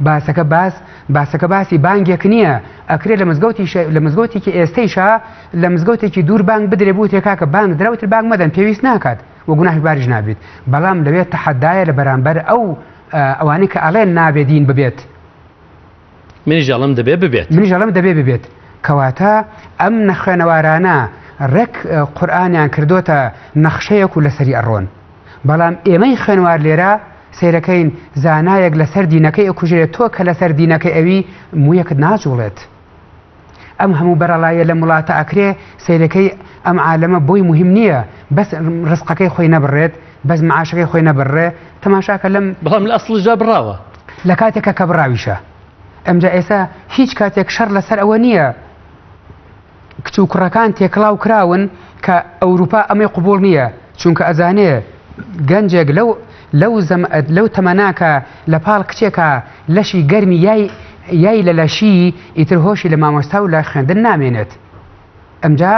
باسەکە باس باسەکە باسی بانگێک نییە ئەکرێ لە مزگەوتی لە مزگەوتێکی ئێستەیشا لە مزگەوتێکی دوور بانگ بدرێ بوترێ کاکە بانگ دراوتر بانگ مەدەن پێویست ناکات و گوناهی باریش نابێت بەڵام لەوێ تەحەدایە لە بەرامبەر ئەو ئەوانەی کە ئەڵێن نابێ دین ببێت منیش ئەڵێم دەبێ ببێت منیش ئەڵێم دەبێ ببێت کەواتە ئەم نەخوێنەوارانە ڕێک قورئانیان کردۆتە نەخشەیەک و لەسەری ئەڕۆن بەڵام ئێمەی خوێنوار لێرە سەیرەکەین زانایەک لەسەر دینەکەی ئەکوژرێت تۆ کە لەسەر دینەکەی ئەوی مویەکت ناجوڵێت ئەم هەموو بەرەڵایە لەم وڵاتە ئەکرێ سەیرەکەی ئەم عالەمە بۆی مهم نییە بەس ڕزقەکەی خۆی نەبڕێت بەس معاشەکەی خۆی نەبڕێ تەماشاکە لەم بەڵام لە ئەسڵشدا بڕاوە لە کاتێکە کە بڕاویشە ئەمجا ئێستا هیچ کاتێک شەڕ لەسەر ئەوە نییە کچ و کوڕەکان تێکڵاو کراون کە ئەوروپا ئەمەی قبوڵ نییە چونکە ئەزانێ گەنجێک لەو لەو زەم لەو تەمەنا کە لە پاڵ کچێکا لەشی گەرمی یای یای لە لەشی ئیتر هۆشی لە مامۆستا و لە خوێندن نامێنێت ئەمجا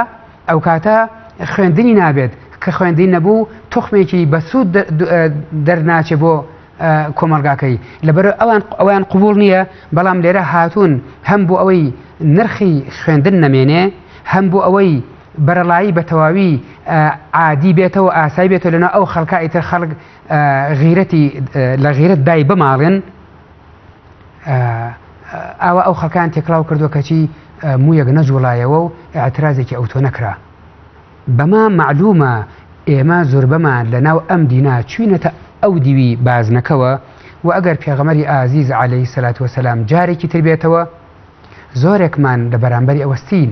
ئەوکاتە خوێندنی نابێت کە خوێندنی نەبوو توخمێکی بەسوود دەرناچێ بۆ کۆمەڵگاکەی لەبەر ئەوان ئەویان قبول نییە بەڵام لێرە هاتوون هەم بۆ ئەوەی نرخی خوێندن نەمێنێ هەم بۆ ئەوەی بەرەڵایی بە تەواوی عادی بێتەوە ئاسایی بێتەوە لەناو ئەو خەڵکە ئیتر خەڵک غیرەتی لە غیرەت دای بماڵن ئاوا ئەو خەڵکان تێکڵاو کردووە کەچی مویەک نەجوڵایەوە و اعترازێکی ئەوتۆ نەکرا بەمە معلومە. ئێمە زۆربەمان لە ناو ئەم دینە چوینەتە ئەو دیوی بازنەکەوە و ئەگەر پێغەمبەری ئازیز علیە سەلات وسلام جارێکی تر بێتەوە زۆرێکمان لە بەرامبەری ئەوەستین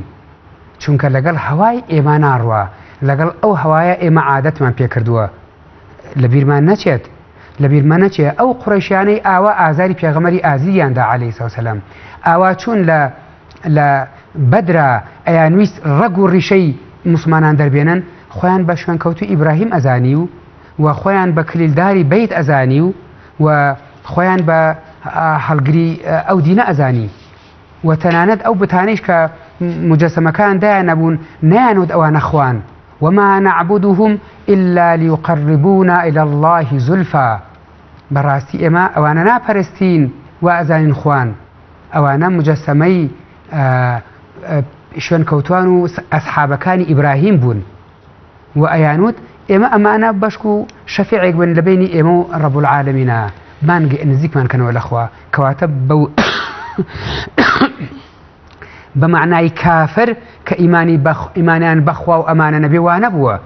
چونکە لەگەڵ هەوای ئێمە ناڕوا لەگەڵ ئەو هەوایە ئێمە عادەتمان پێکردووە لەبیرمان نەچێت لەبیرمان نەچێ ئەو قوڕەیشیانەی ئاوا ئازاری پێغەمبەری ئازیزیان دا علیە سلام ئاوا چوون لە لە بەدرا ئەیانویست ڕەگ و ڕیشەی موسڵمانان دەربێنن خۆیان بە شوێنکەوتوی ئیبراهیم ئەزانی و و خۆیان بە کلیلداری بەیت ئەزانی و و خۆیان بە هەڵگری ئەو دینە ئەزانی و تەنانەت ئەو بتانەیش کە مجەسەمەکان دایانەبوون نەیانوت ئەوانە خوان وما نعبدهم إلا ليقربونا إلى الله زلفا بەڕاستی ئێمە ئەوانە ناپەرستین وا ئەزانین خوان ئەوانە مجەسەمەی شوێنکەوتوان و ئەسحابەکانی ئیبراهیم بوون و ئەیانوت ئێمە ئەمانە بەشک و شەفیعێک بن لە بینی ئێمە و ڕەب العالمینە بانگ نزیکمان کەنەوە لەخوا کەواتە بەو بە معنای کافر کە ئیمانی ئیمانیان بەخوا و ئەمانە نەبێ وانە بووە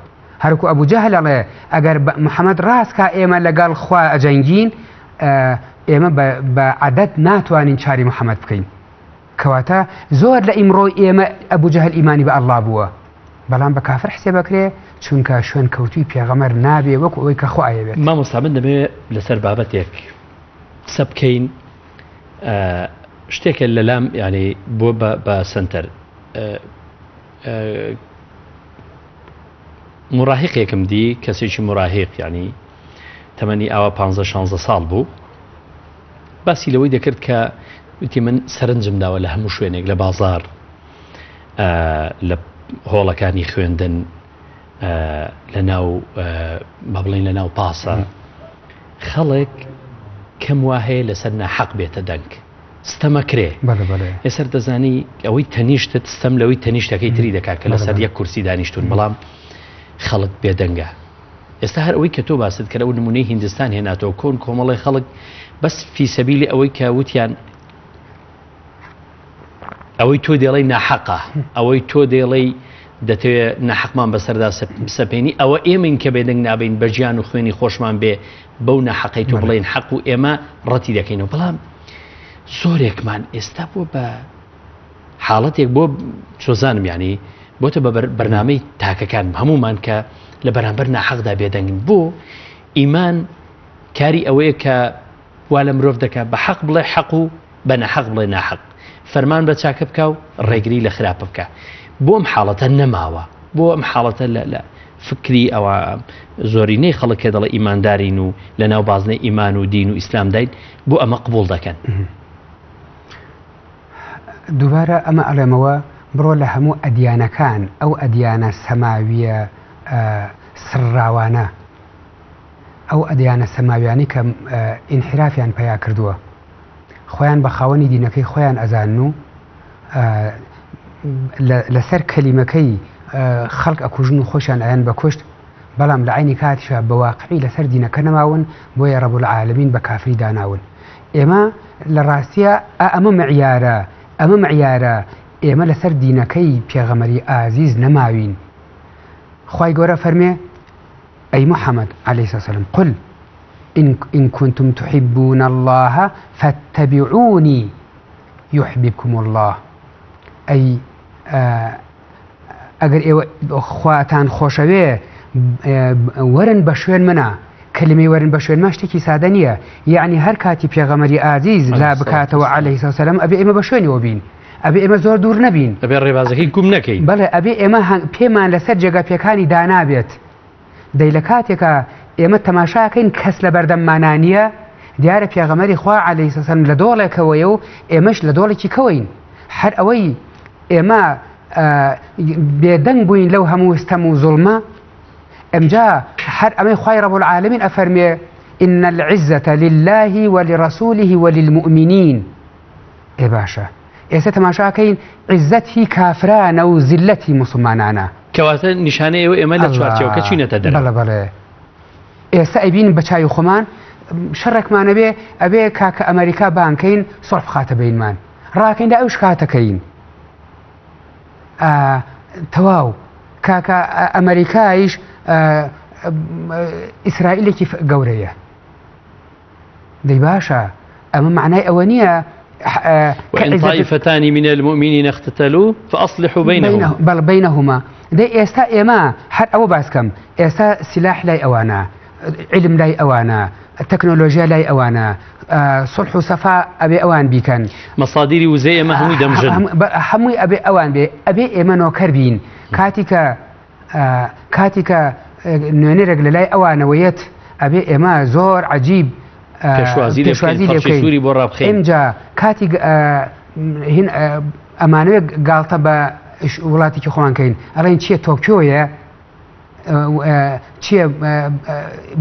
هەرکو ئەبوو جەهل ئەڵێ ئەگەر محەممەد ڕاست کا ئێمە لەگەڵ خوا ئەجەنگین ئێمە بە عەدەد ناتوانین چاری محەممەد بکەین کەواتە زۆر لە ئیمڕۆی ئێمە ئەبوو جەهل ئیمانی بە ئەڵڵا بووە بەڵام بە کافر حسێب ئەکرێ چونکە شوێن کەوتوی پێغەمەر نابێ وەکو ئەوەی کە خوا ئەیەوێت. مامۆستا من دەمەوێت لەسەر بابەتێک قسە بکەین شتێکە لەلام یعنی بۆ بە سنتەر مراهقێکم دی کەسێکی مراهق یعنی تەمەنی ئاوا پ 16 ساڵ بوو باسی لەوەی دەکرد کە وتی من سەرنجم داوە لە هەموو شوێنێک لە بازار لە هۆڵەکانی خوێندن لە ناو با بڵین لە ناو پاسە خەڵک کەم وا هەیە لەسەر ناحەق بێتە دەنگ ستەمەکرێ ئێسەر دەزانی ئەوەی تەنیشتت ستەم لەوەی تەنیشتەکەی تری دەکات کە لەسەر یەک کورسی دانیشتون بەڵام خەڵک بێدەنگە ئێستا هەر ئەوەی کە تۆ باست کرد ئەو نمونەی هیندستان هێناتەوە کۆن کۆمەڵی خەڵک بەس فیسەبیلی ئەوەی کە وتیان ئەوەی تۆ دێڵی ناحەقە ئەوەی تۆ دێڵی دەتەوێ ناحەقمان بەسەردا بسەپێنی ئەوە ئێمەین کە بێدەنگ نابین بە گیان و خوێنی خۆشمان بێ بەو ناحەقەی تۆ بڵێن حەق و ئێمە ڕەتی دەکەینەوە بەڵام زۆرێکمان ئێستا بۆ بە حاڵەتێک بۆ چۆزانم یعنی بۆتە بە بەرنامەی تاکەکان هەمومان کە لە بەرامبەر ناحەقدا بێدەنگن بۆ ئیمان کاری ئەوەیە کە وا لە مرۆڤ دەکا بە حەق بڵێ حەق و بە ناحەق بڵێ ناحەق، فەرمان بە چاکە بکا و ڕێگری لە خراپە بکا. بۆ ئەم حاڵەتە نەماوە. بۆ ئەم حاڵەتە لە لە فکری ئەوە زۆرینەی خەڵک کە دەڵێ ئیماندارین و لە ناو بازنەی ئیمان و دین و ئیسلامداین بۆ ئەمە قبوڵ دەکەن؟ دووبارە ئەمە ئەڵێمەوە بڕۆ لە هەموو ئەدیانەکان ئەو ئەدیانە سەماویە سڕراوانە ئەو ئەدیانە سەماویانەی کە ئینحرافیان پەیا کردووە خۆیان بە خاوەنی دینەکەی خۆیان ئەزانن و لەسەر کەلیمەکەی خەڵک ئەکوژن و خۆشیان ئەیان بە کوشت بەڵام لە عینی کاتیشا بە واقعی لەسەر دینەکە نەماون بۆیە ڕەب العالمین بە کافری داناون ئێمە لە ڕاستیە ئەمە معیارە ئەمە معیارە ئێمە لەسەر دینەکەی پێغەمەری ئازیز نەماوین خوای گەورە فەرمێ ئەی محمد علیە سلام قل ان کنتم تحبون اللە فاتبعونی یحببکم اللە ئەی ئەگەر ئێوە خواتان خۆشەوێ وەرن بە شوێن منە کلمی وەرن بە شوێن ما شتێکی سادە نییە یعنی هەر کاتی پێغەمەری ئازیز لا بکاتەوە عەلەیهی سەلام ئەبێ ئێمە بە شوێنەوە بین ئەبێ ئێمە زۆر دوور نەبین. ئەبێ ڕێبازەکەی گوم نەکەین. بەڵێ ئەبێ ئێمە پێمان لەسەر جێگا پێکانی دانابێت. دەی لە کاتێکا ئێمە تەماشاکەین کەس لە بەردەممانا نییە، دیارە پێغەمبەری خوا عەلەیهی سەلام لە دۆڵێکەوەیە و ئێمەش لە دۆڵێکی کەوەین. هەر ئەوەی ئێمە بێدەنگ بووین لەو هەموو ستەم و زوڵمە، ئەمجا هەر ئەمەی خوای رب العالمین ئەفەرموێ إن العزة لله ولرسوله وللمؤمنین. ئێ باشە ئێستا تەماشاکەین عیزەت هی کافرانە و زیلەت هی موسڵمانانە. کەواتە نیشانەی ئەوە ئێمە لە چوارچێوەکە چوینەتە دەرەوە. بەڵێ بەڵێ ئێستا ئەیبینین بە چاوی خۆمان شەڕێکمان ئەبێ ئەبێ کاکە ئەمریکا بانکەین سوڵح بخاتە بەینمان ڕاکەین لە ئەوش کاتەکەین تەواو کاکە ئەمریکایش. ئیسرائیلێکی گەورەیە. دەی باشە ئەمە معنای ئەوە نییە وإن طائفتان من المؤمنين اقتتلوا فأصلحوا بينهما بەڵ بينهما دەی ئێستا ئێمە هەر ئەوە باس کەم ئێستا سلاح لای ئەوانە علم لای ئەوانە تەکنۆلۆژیا لای ئەوانە سڵح و سەفا ئەبێ ئەوان بیکەن مەسادیری وزەی ئێمە هەمووی دەمژن هەمووی ئەبێ ئەوان بێ ئەبێ ئێمە نۆکەر بین کاتی کە کاتی کە نوێنەرێک لە لای ئەوانەوە یەت ئەبێ ئێمە زۆر عجیب پێشوازی لێ بکەین سووری بۆ ڕابخەین ئینجا کاتی هین ئەمانەوێت گاڵتە بە وڵاتێکی خۆمان کەین ئەڵێن چییە تۆکیۆیە چییە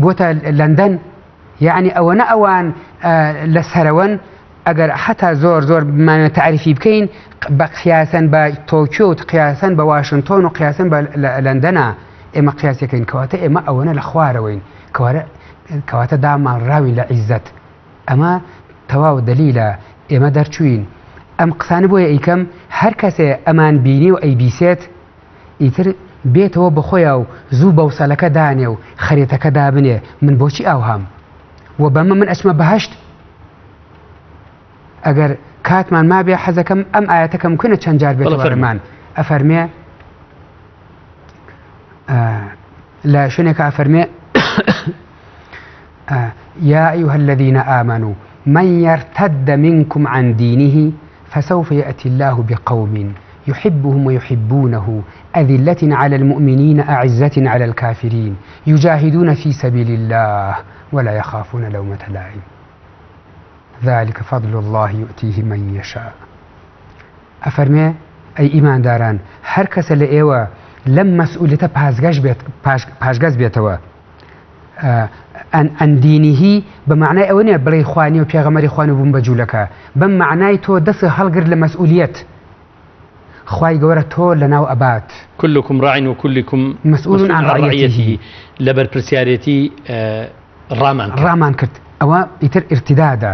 بۆتە لەندەن یعنی ئەوەنە ئەوان لە سەرەوەن ئەگەر حتا زۆر زۆر بمانەوێت تاریفی بکەین بە قیاسەن بە تۆکیۆ و قیاسەن بە واشنتۆن و قیاسەن بە لەندەنا ئێمە قیاسەکەین کەواتە ئێمە ئەوەنە لە خوارەوەین کەواتە داماڵراوین لە عیزەت ئەمە تەواو دەلیلە ئێمە دەرچوین ئەم قسانە بۆیە ئەیکەم هەر کەسێ ئەمان بینی و ئەیبیسێت ئیتر بێتەوە بەخۆیا و زوو بەوسەلەکە دانێ و خەرێتەکە دابنێ من بۆچی ئاوهام و بەمە من ئەچمە بەهەشت ئەگەر کاتمان مابێ حەزەکەم ئەم ئاەتەکەم کوێنە چەند جار بێت فەرمان ئەفەرمێ لە شوێنێکە ئەفەرمێ يا أيها الذين آمنوا من يرتد منكم عن دينه فسوف يأتي الله بقوم يحبهم ويحبونه أذلة على المؤمنين أعزة على الكافرين يجاهدون في سبيل الله ولا يخافون لومة لائم ذلك فضل الله يؤتيه من يشاء. ئەفەرمێ ئەی ئیمانداران هەر کەسە لە ئێوە لەم مەسئولیەتە پاسگەش بێت پاشگەز بێتەوە عن دینه بە معنای ئەوە نییە بڵێ خوانی و پێغەمەری خوانی بووم بە جوولەکە بەم معنای تۆ دەست هەڵگر لە مەسئولیەت خوای گەورە تۆ لەناو ئەبات. كلكم راع وكلكم مسؤول عن رعيته لە بەرپرسیارێتی ڕامان کرد. ڕامان کرد ئەوە ئیتر ئیرتیدادە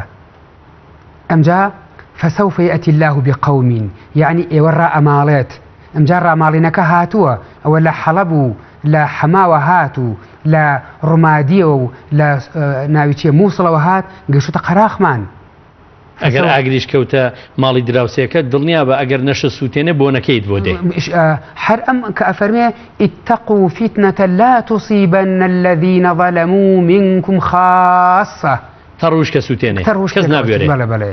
ئەمجا فسوف یأتی اللە بقوم یەعنی ئێوە ڕائەماڵێت ئەمجا ڕاماڵینەکە هاتووە ئەوە لە حەڵەب و لە حەماوە هات و لە ڕومادیەوە و لە ناوی چیە مووسڵەوە هات گەشتە قەراخمان. ئەگەر ئاگریش کەوتە ماڵی دراوسێکەت دڵنیابە ئەگەر نەشە سووتێنێ بۆنەکەیت بۆ دێ. هەر ئەم کە ئەفەرمێ اتقوا فتنة لا تصيبن الذين ظلموا منكم خاصة. تەڕ وشکە سووتێنێ کەس نابوێرێ. بەڵێ بەڵێ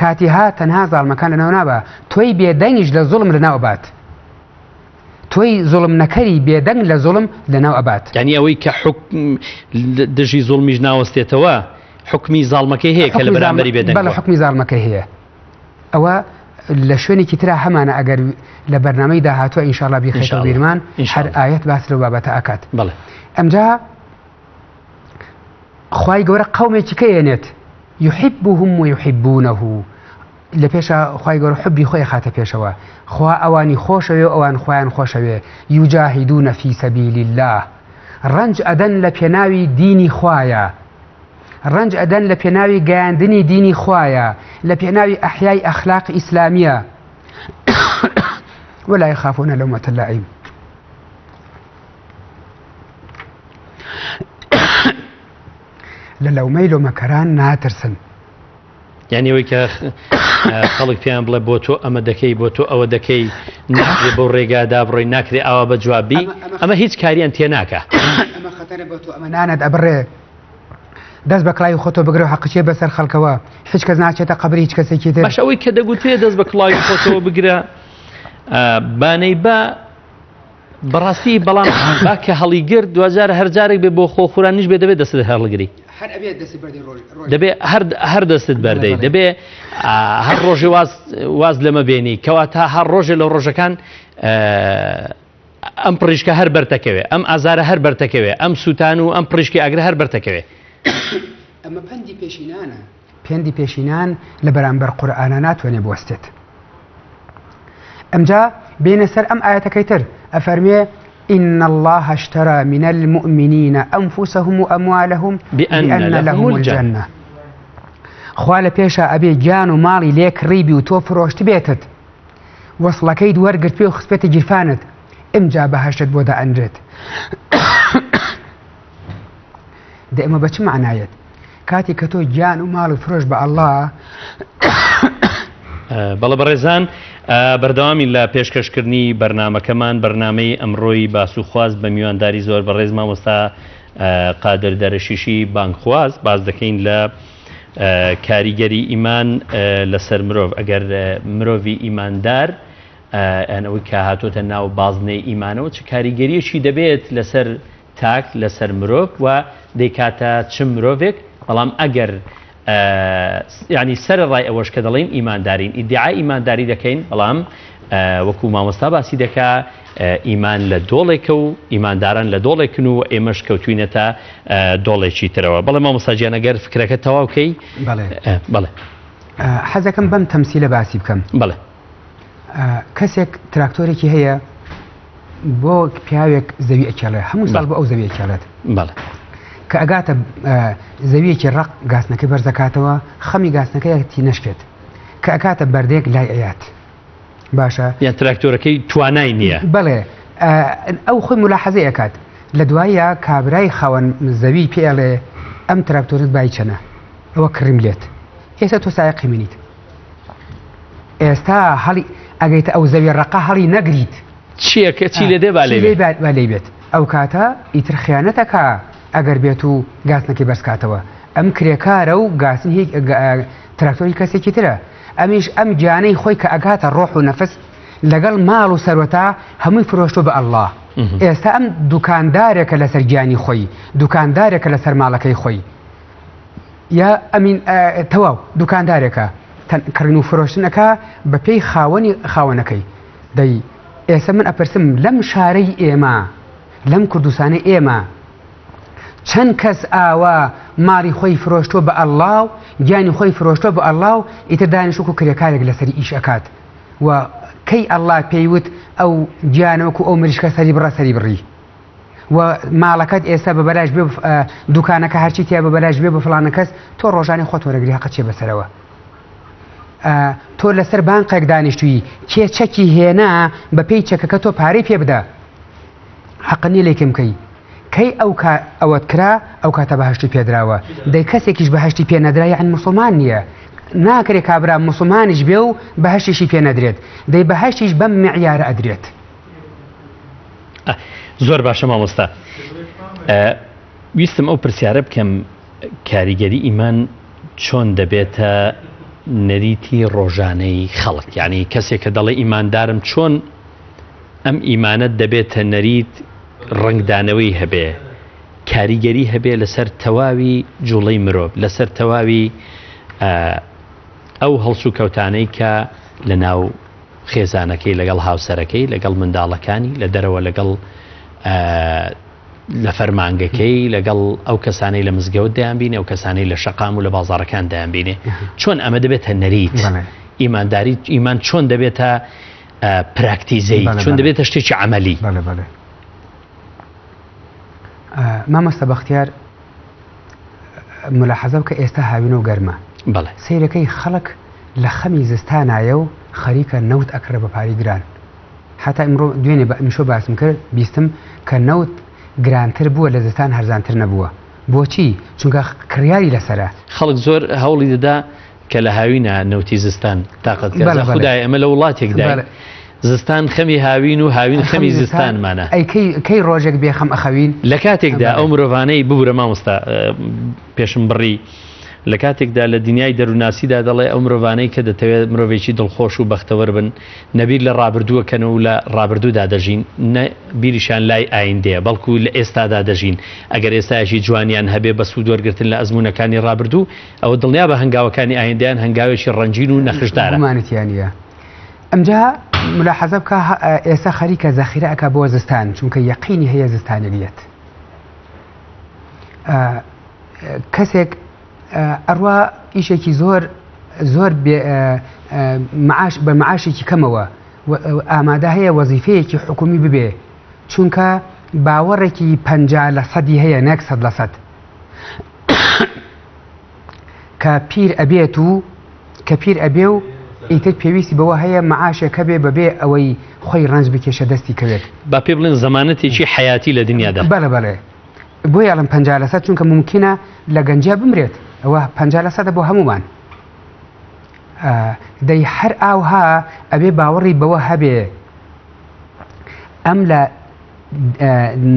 کاتی هات تەنها زاڵمەکان لەناو نابا تۆی بێدەنگیش لە زوڵم لەناو ئەبات تۆی زوڵم نەکەری بێدەنگ لە زوڵم لەناو ئەبات. یانی ئەوەی کە حوکم دژی زوڵمیش ناوەستێتەوە حوکمی زاڵمەکەی هەیە کە لە بەرامبەری بێدەنگ بەڵێ حوکمی زاڵمەکەی هەیە ئەوە لە شوێنێکی ترا هەمانە ئەگەر لە بەرنامەی داهاتوە ئینشاءاللە بیخەیتەوە بیرمان هەر ئایەت باس لەو بابەتە ئەکات بەڵێ ئەمجا خوای گەورە قەومێکی کە ئێنێت یحبهم و یحبونه لە پێشە خوای گەورە حبی خۆی خاتە پێشەوە خوا ئەوانی خۆشەوێ و ئەوان خۆیان خۆشەوێ یجاهدون فی سبیل الله ڕەنج ئەدەن لە پێناوی دینی خوایە ڕەنج ئەدەن لە پێناوی گەیاندنی دینی خوایە لە پێناوی ئەحیای ئەخلاق ئیسلامیە ولا يخافون لومة لائم لە لەومەی لۆمەکەران ناترسن. یعنی ئەوەی کە خەڵک پێیان بڵێ بۆ تۆ ئەمە دەکەی بۆ تۆ ئەوە دەکەی ناکرێ بەو ڕێگادا بڕۆی ناکرێ ئاوا بە جوابی ئەمە هیچ کاریان تێ ناکە ئەمە خەتەرە بۆ تۆ ئەمە نانت ئەبڕێ دەست بە کڵاوی خۆتۆ بگرە و حەقچێ بەسەر خەڵکەوە هیچ کەس ناچێتە قەبری هیچ کەسێکی تر باش ئەوەی کە دەگوترێ دەست بە کڵاوی خۆتەوە بگرە بانەی بە بەڕاستی بەڵام با کە هەڵیگرت دواجار هەر جارێک بێ بۆ خۆ خورانیش بێ دەبێت دەستت هەڵگری هەر ئەبێت دەستی بەردەی ڕۆژ دەبێ هەر هەر دەستت بەردەی دەبێ هەر ڕۆژێ واز واز لەمە بێنی کەواتە هەر ڕۆژێ لە ڕۆژەکان ئەم پڕیشکە هەر بەرتەکەوێ ئەم ئازارە هەر بەرتەکەوێ ئەم سووتان و ئەم پڕیشکی ئاگرە هەر بەرتەکەوێ ئەمە پەندی پێشینانە پەندی پێشینان لە بەرامبەر قورئانا ناتوانێ بوەستێت. ئەمجا بێنە سەر ئەم ئایەتەکەی تر ئەفەرمێ إن الله اشترى من المؤمنين أنفسهم وأموالهم بأن لهم الجنة خوا لە پێشا ئەبێ گیان و ماڵی لێ کڕیبی و تۆ فرۆشت بێتت وەسڵەکەیت وەرگرت پێ و خستبێتە گیرفانت ئمجا بەهەشتت بۆ دائەنرێت. دە ئەمە بە چ مەعنایەت؟ کاتی کە تۆ گیان و ماڵ و فرۆش بە ئەڵڵا. بەڵێ بەڕێزان بەردەوامین لە پێشکەشکردنی بەرنامەکەمان بەرنامەی ئەمڕۆی باس و خواست بە میوانداری زۆر بەڕێز مامۆستا قادر دەرەشیشی بانگخواز باس دەکەین لە کاریگەری ئیمان لەسەر مرۆڤ ئەگەر مرۆڤی ئیماندار یان ئەوەی کە هاتۆتە ناو بازنەی ئیمانەوە چ کاریگەریەکی دەبێت لەسەر تاک لەسەر مرۆڤ و دەیکاتە چ مرۆڤێک بەڵام ئەگەر یعنی سەرەڕای ئەوەش کە دەڵێین ئیماندارین ئیدعای ئیمانداری دەکەین بەڵام وەکو مامۆستا باسی دەکا ئیمان لە دۆڵێکە و ئیمانداران لە دۆڵێکن و ئێمەش کەوتوینەتە دۆڵێکی ترەوە بەڵێ مامۆستا گیان ئەگەر فکرەکە تەواو کەی بەڵێ بەڵێ حەزەکەم بەم تەمسیلە باسی بکەم بەڵێ کەسێک تراکتۆرێکی هەیە بۆ پیاوێک زەوی ئەکێڵێ هەموو ساڵ بۆ ئەو زەوی ئەکێڵێت بەڵێ کە ئەگاتە زەویەکی ڕق گاسنەکەی بەرزەکاتەوە خەمی گاسنەکەیەتی نشکێت کە ئەکاتە بەردێک لای ئەیات باشە یان تراکتۆرەکەی توانای نییە بەڵێ ئەو خۆی ملاحەزەی ئەکات لە دوایە کابرای خاوەن زەوی پێڵێ ئەم تراکتۆرت بای چەنە ئەوە کڕیم لێت ئێستا تۆ سایەقی منیت ئێستا هەڵی ئەگەیتە ئەو زەوی ڕەقە هەڵی نەگریت چییە کە چی لێ دێ با لێ با لێ بێت ئەو کاتە ئیتر خیانەتەکە ئەگەر بێت و گاسنەکەی بەرزکاتەوە ئەم کرێکارە و گاسن هی تراکتۆری کەسێکی ترە ئەمیش ئەم گیانەی خۆی کە ئەگاتە ڕۆح و نەفس لەگەڵ ماڵ و سەروەتا هەمووی فرۆشتۆ بە ئەلله ئێستا ئەم دوکاندارێکە لەسەر گیانی خۆی دوکاندارێکە لەسەر ماڵەکەی خۆی یا ئەمین تەواو دوکاندارێکە کڕین و فرۆشتنەکە بە پێی خاوەنی خاوەنەکەی دەی ئێستا من ئەپرسم لەم شارەی ئێمە لەم کوردستانی ئێمە چەند کەس ئاوا ماڵی خۆی فرۆشتوە بە ئەڵڵا و گیانی خۆی فرۆشتوە بە ئەڵڵا و ئیتر دانیش وەکو کرێکارێک لەسەری ئیش ئەکات و کەی ئەڵڵا پێی وت ئەو گیانە وەکو ئەو مریشکە سەری بڕە سەری بڕی و ماڵەکەت ئێستا بە بەلاش بێ دوکانەکە هەرچی تیا بە بەلاش بێ بە فڵانە کەس تۆ ڕۆژانی خۆت وەرەگری هەقت چێ بەسەرەوە تۆ لەسەر بانقێک دانیشتووی کێ چەکی هێنا بە پێی چەکەکە تۆ پارەی پێ بدە حەقت نیە لێی کەم بکەی کەی ئەو کا ئەوەت کرا ئەو کاتە بەهەشتی پێدراوە دەی کەسێکیش بەهەشتی پێ نەدرا یعنی مسلمان نییە ناکرێ کابرا مسلمانیش بێ و بەهەشتیشی پێ نەدرێت دەی بەهەشتیش بەم معیارە ئەدرێت. زۆر باشە مامۆستا ویستم ئەو پرسیارە بکەم کاریگەری ئیمان چۆن دەبێتە نەریتی ڕۆژانەی خەڵک یعنی کەسێک کە دەڵێ ئیماندارم چۆن ئەم ئیمانە دەبێتە نەریت ڕەنگدانەوەی هەبێ، کاریگەری هەبێ لەسەر تەواوی جوڵەی مرۆڤ، لەسەر تەواوی ئەو هەڵسوکەوتانەی کە لە ناو خێزانەکەی لەگەڵ هاوسەرەکەی لەگەڵ منداڵەکانی لە دەرەوە لەگەڵ لە فەرمانگەکەی لەگەڵ ئەو کەسانەی لە مزگەوت دەیانبینێ ئەو کەسانەی لە شەقام و لە بازاڕەکان دەیانبینێ چۆن ئەمە دەبێتە نەریت ئیمانداری ئیمان چۆن دەبێتە پراکتیزەی چۆن دەبێتە شتێکی عملی مامۆستا بەختیار ملاحەزە بکە ئێستا هاوینە و گەرمە بەڵێ سەیرەکەی خەڵک لە خەمی زستانایە و خەریکە نەوت ئەکڕێ بە پارەی گران حتا ئمڕۆ دوێنێ بە ئەمیشۆ باسم کرد بیستم کە نەوت گرانتر بووە لە زستان هەرزانتر نەبووە بۆچی چونکە کڕیاری لەسەرە خەڵک زۆر هەوڵی دەدا کە لە هاوینە نەوتی زستان تاقەت کە بەڵێ، بەڵێ. خودای ئەمە لە وڵاتێکداین بەڵێ. زستان خەمی هاوین و هاوین خەمی زستانمانە ئەی کەی کەی ڕۆژێک بێخەم ئەخەوین لە کاتێکدا بەڵێ. ئەو مرۆڤانەی ببورە مامۆستا پێشم بڕی لە کاتێکدا لە دنیای دەروونناسیدا دەڵێ ئەو مرۆڤانەی کە دەتەوێت مرۆڤێکی دڵخۆش و بەختەوەر بن نە بیر لە ڕابردووە کەن و لە ڕابردوودا دەژین نە بیریشان لای ئایندەیە بەڵکو لە ئێستادا دەژین ئەگەر ئێستایەکی جوانیان هەبێ بە سوود وەرگرتن لە ئەزموونەکانی ڕابردوو ئەوە دڵنیابە هەنگاوەکانی ئایندەیان هەنگاوێکی ڕەنگین و نەخشدارە. گومانی تیا نییە. ئەمجا ملاحەزە بکە ئێستا خەریکە زەخیرە ئەکا بۆ زستان چونکە یەقینی هەیە زستانێک دێت. کەسێک ئەڕوا ئیشێکی زۆر زۆر معاش بە معاشێکی کەمەوە ئامادە هەیە وەزیفەیەکی حکومی ببێ چونکە باوەڕێکی 50 لە سەدی هەیە نەک سەد لە سەد کە پیر ئەبێت و کە پیر ئەبێ و ئیتر پێویستی بەوە هەیە معاشێک هەبێ بەبێ ئەوەی خۆی ڕەنج بکێشە دەستی کەوێت. با پێ بڵێن زەمانەتێکی حەیاتی لە دنیادا. بەڵێ بەڵێ. بۆیە ئەڵێم 50 لەسەد چونکە مومکینە لە گەنجیا بمرێت ئەوە 50 لەسەدە بۆ هەمومان. دەی هەر ئاوها ئەبێ باوەڕی بەوە هەبێ ئەم لە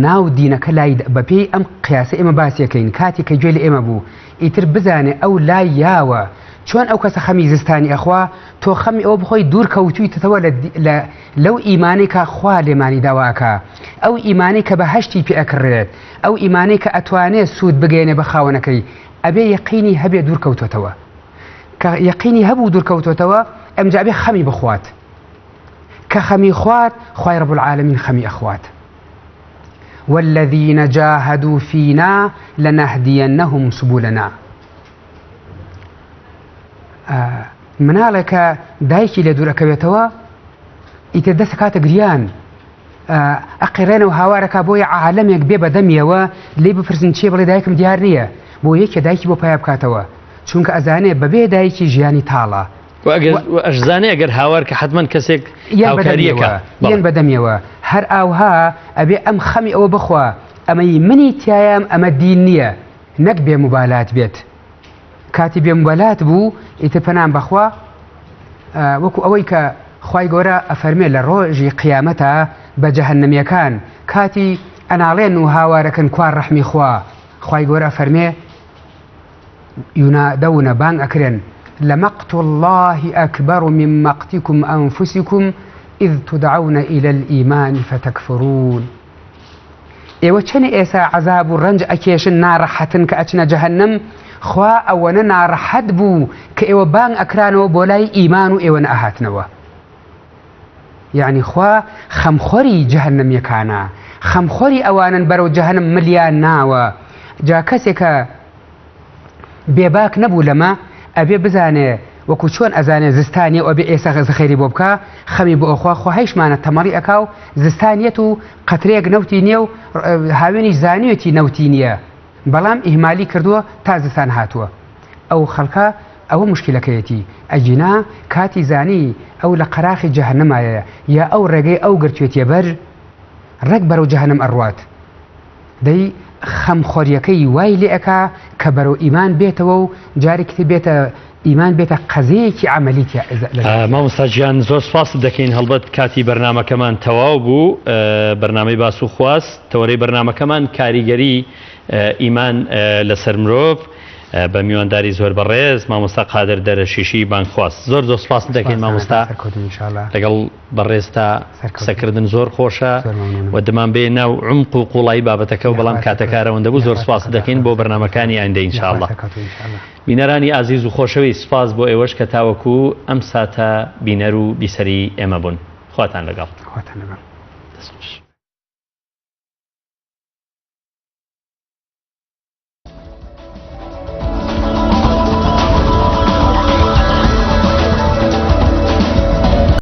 ناو دینەکە لای بەپێی ئەم قیاسە ئێمە باسیەکەین کاتی کە گوێ لە ئێمە بوو ئیتر بزانێ ئەو لای یاوە چۆن ئەو کەسە خەمی زستانی ئەخوا تۆ خەمی ئەوە بخۆی دوور کەوتویتەوە لە لەو ئیمانەی کە خوا لێمانی داوا ئەکا ئەو ئیمانەی کە بەهەشتی پێ ئەکڕێت ئەو ئیمانەی کە ئەتوانێ سوود بگەیەنێ بە خاوەنەکەی ئەبێ یەقینی هەبێ دوور کەوتۆتەوە کە یەقینی هەبوو دوور کەوتۆتەوە ئەمجا ئەبێ خەمی بخوات کە خەمی خوارد خوای رب العالمین خەمی ئەخوات والذین جاهدوا فینا لنهدینهم سبلنا مناڵێکە دایکی لێ دوور ئەکەوێتەوە ئیتر دەست کاتە گریان ئەقیڕێنەوە هاوارەکە بۆیە عالەمێک بێ بەدەمیەوە لێ بپرسن چیە بڵێ دایکم دیار نییە بۆ یەکێ دایکی بۆ پیا بکاتەوە چونکە ئەزانێ بەبێ دایکی ژیانی تاڵە ئەشزانێ ئەگەر هاوار کە حتمما کەسێک هاوکاریەکە یان بەدەمیەوە هەر ئاوها ئەبێ ئەم خەمی ئەوە بخوا ئەمەی منی تایەم ئەمە دین نییە نەک بێ مبالات بێت کاتی بێ موبالات بوو ئیتر پەنام بەخوا وەکو ئەوەی کە خوای گەورە ئەفەرمێ لە ڕۆژی قیامەتە بە جەهەنەمیەکان کاتی ئەناڵێن و هاوارەکەن کوا ڕەحمی خوا خوای گەورە ئەفەرمێ ينادون بانگ ئەکرێن لمقت الله أكبر من مقتكم أنفسكم إذ تدعون إلى الإيمان فتكفرون ئێوە چەنێ ئێسا عەزاب و ڕەنج ئەکێشن ناڕەحەتن کە ئەچنە جەهەنەم خوا ئەوەنە ناڕەحەت بوو کە ئێوە بانگ ئەکرانەوە بۆ لای ئیمان و ئێوە نەئەهاتنەوە یعنی خوا خەمخۆری جەهەنەمیەکانە خەمخۆری ئەوانن بەرەو جەهەنم ملیان ناوە جا کەسێکە بێباک نەبوو لەمە ئەبێ بزانێ وەکو چۆن ئەزانێ زستانیە و ئەبێ ئێسا خێری بۆ بکا خەمی بۆ ئەخوا خوا هەیشمانە تەمەڵی ئەکا و زستانیەت و قەترەیەک نەوتی نییە و هاوێنیش زانیوێتی نەوتی نییە بەڵام ئیهمالی کردووە تا زستان هاتووە ئەو خەڵکە ئەوە مشکلەکەیەتی ئەگینا کاتی زانی ئەو لە قەراخی جەهەنەمایە یا ئەو ڕێگەی ئەو گرتوێتیە بەر ڕێک بەرەو جەهەنەم ئەڕوات دەی خەمخۆریەکەی وای لێ ئەکا کە بەرەو ئیمان بێتەوە و جارێکی تر بێتە ئیمان بێتە قەزەیەکی عەمەلی تیا لە ژیان. مامۆستا گیان زۆر سپاست دەکەین هەڵبەت کاتی بەرنامەکەمان تەواو بوو بەرنامەی باس و خواست تەوەرەی بەرنامەکەمان کاریگەری ئیمان لەسەر مرۆڤ بە میوانداری زۆر بەڕێز مامۆستا قادر دەرەشیشی بانگخواست زۆر زۆر سپاست دەکەین مامۆستا لەگەڵ بەڕێزتا قسەکردن زۆر خۆشە و دەمان بێ ناو عمق و قوڵایی بابەتەکە و بەڵام کاتەکە ئەوەندە بوو زۆر سپاست دەکەین بۆ بەرنامەکانی ئایندە ان شاء اللە. بینەرانی ئازیز و خۆشەویست سپاس بۆ ئێوەش کە تاوەکو ئەم ساتە بینەر و بیسەری ئێمە بوون. خواتان لەگەڵ. خواتان لەگەڵ. دەست خۆش.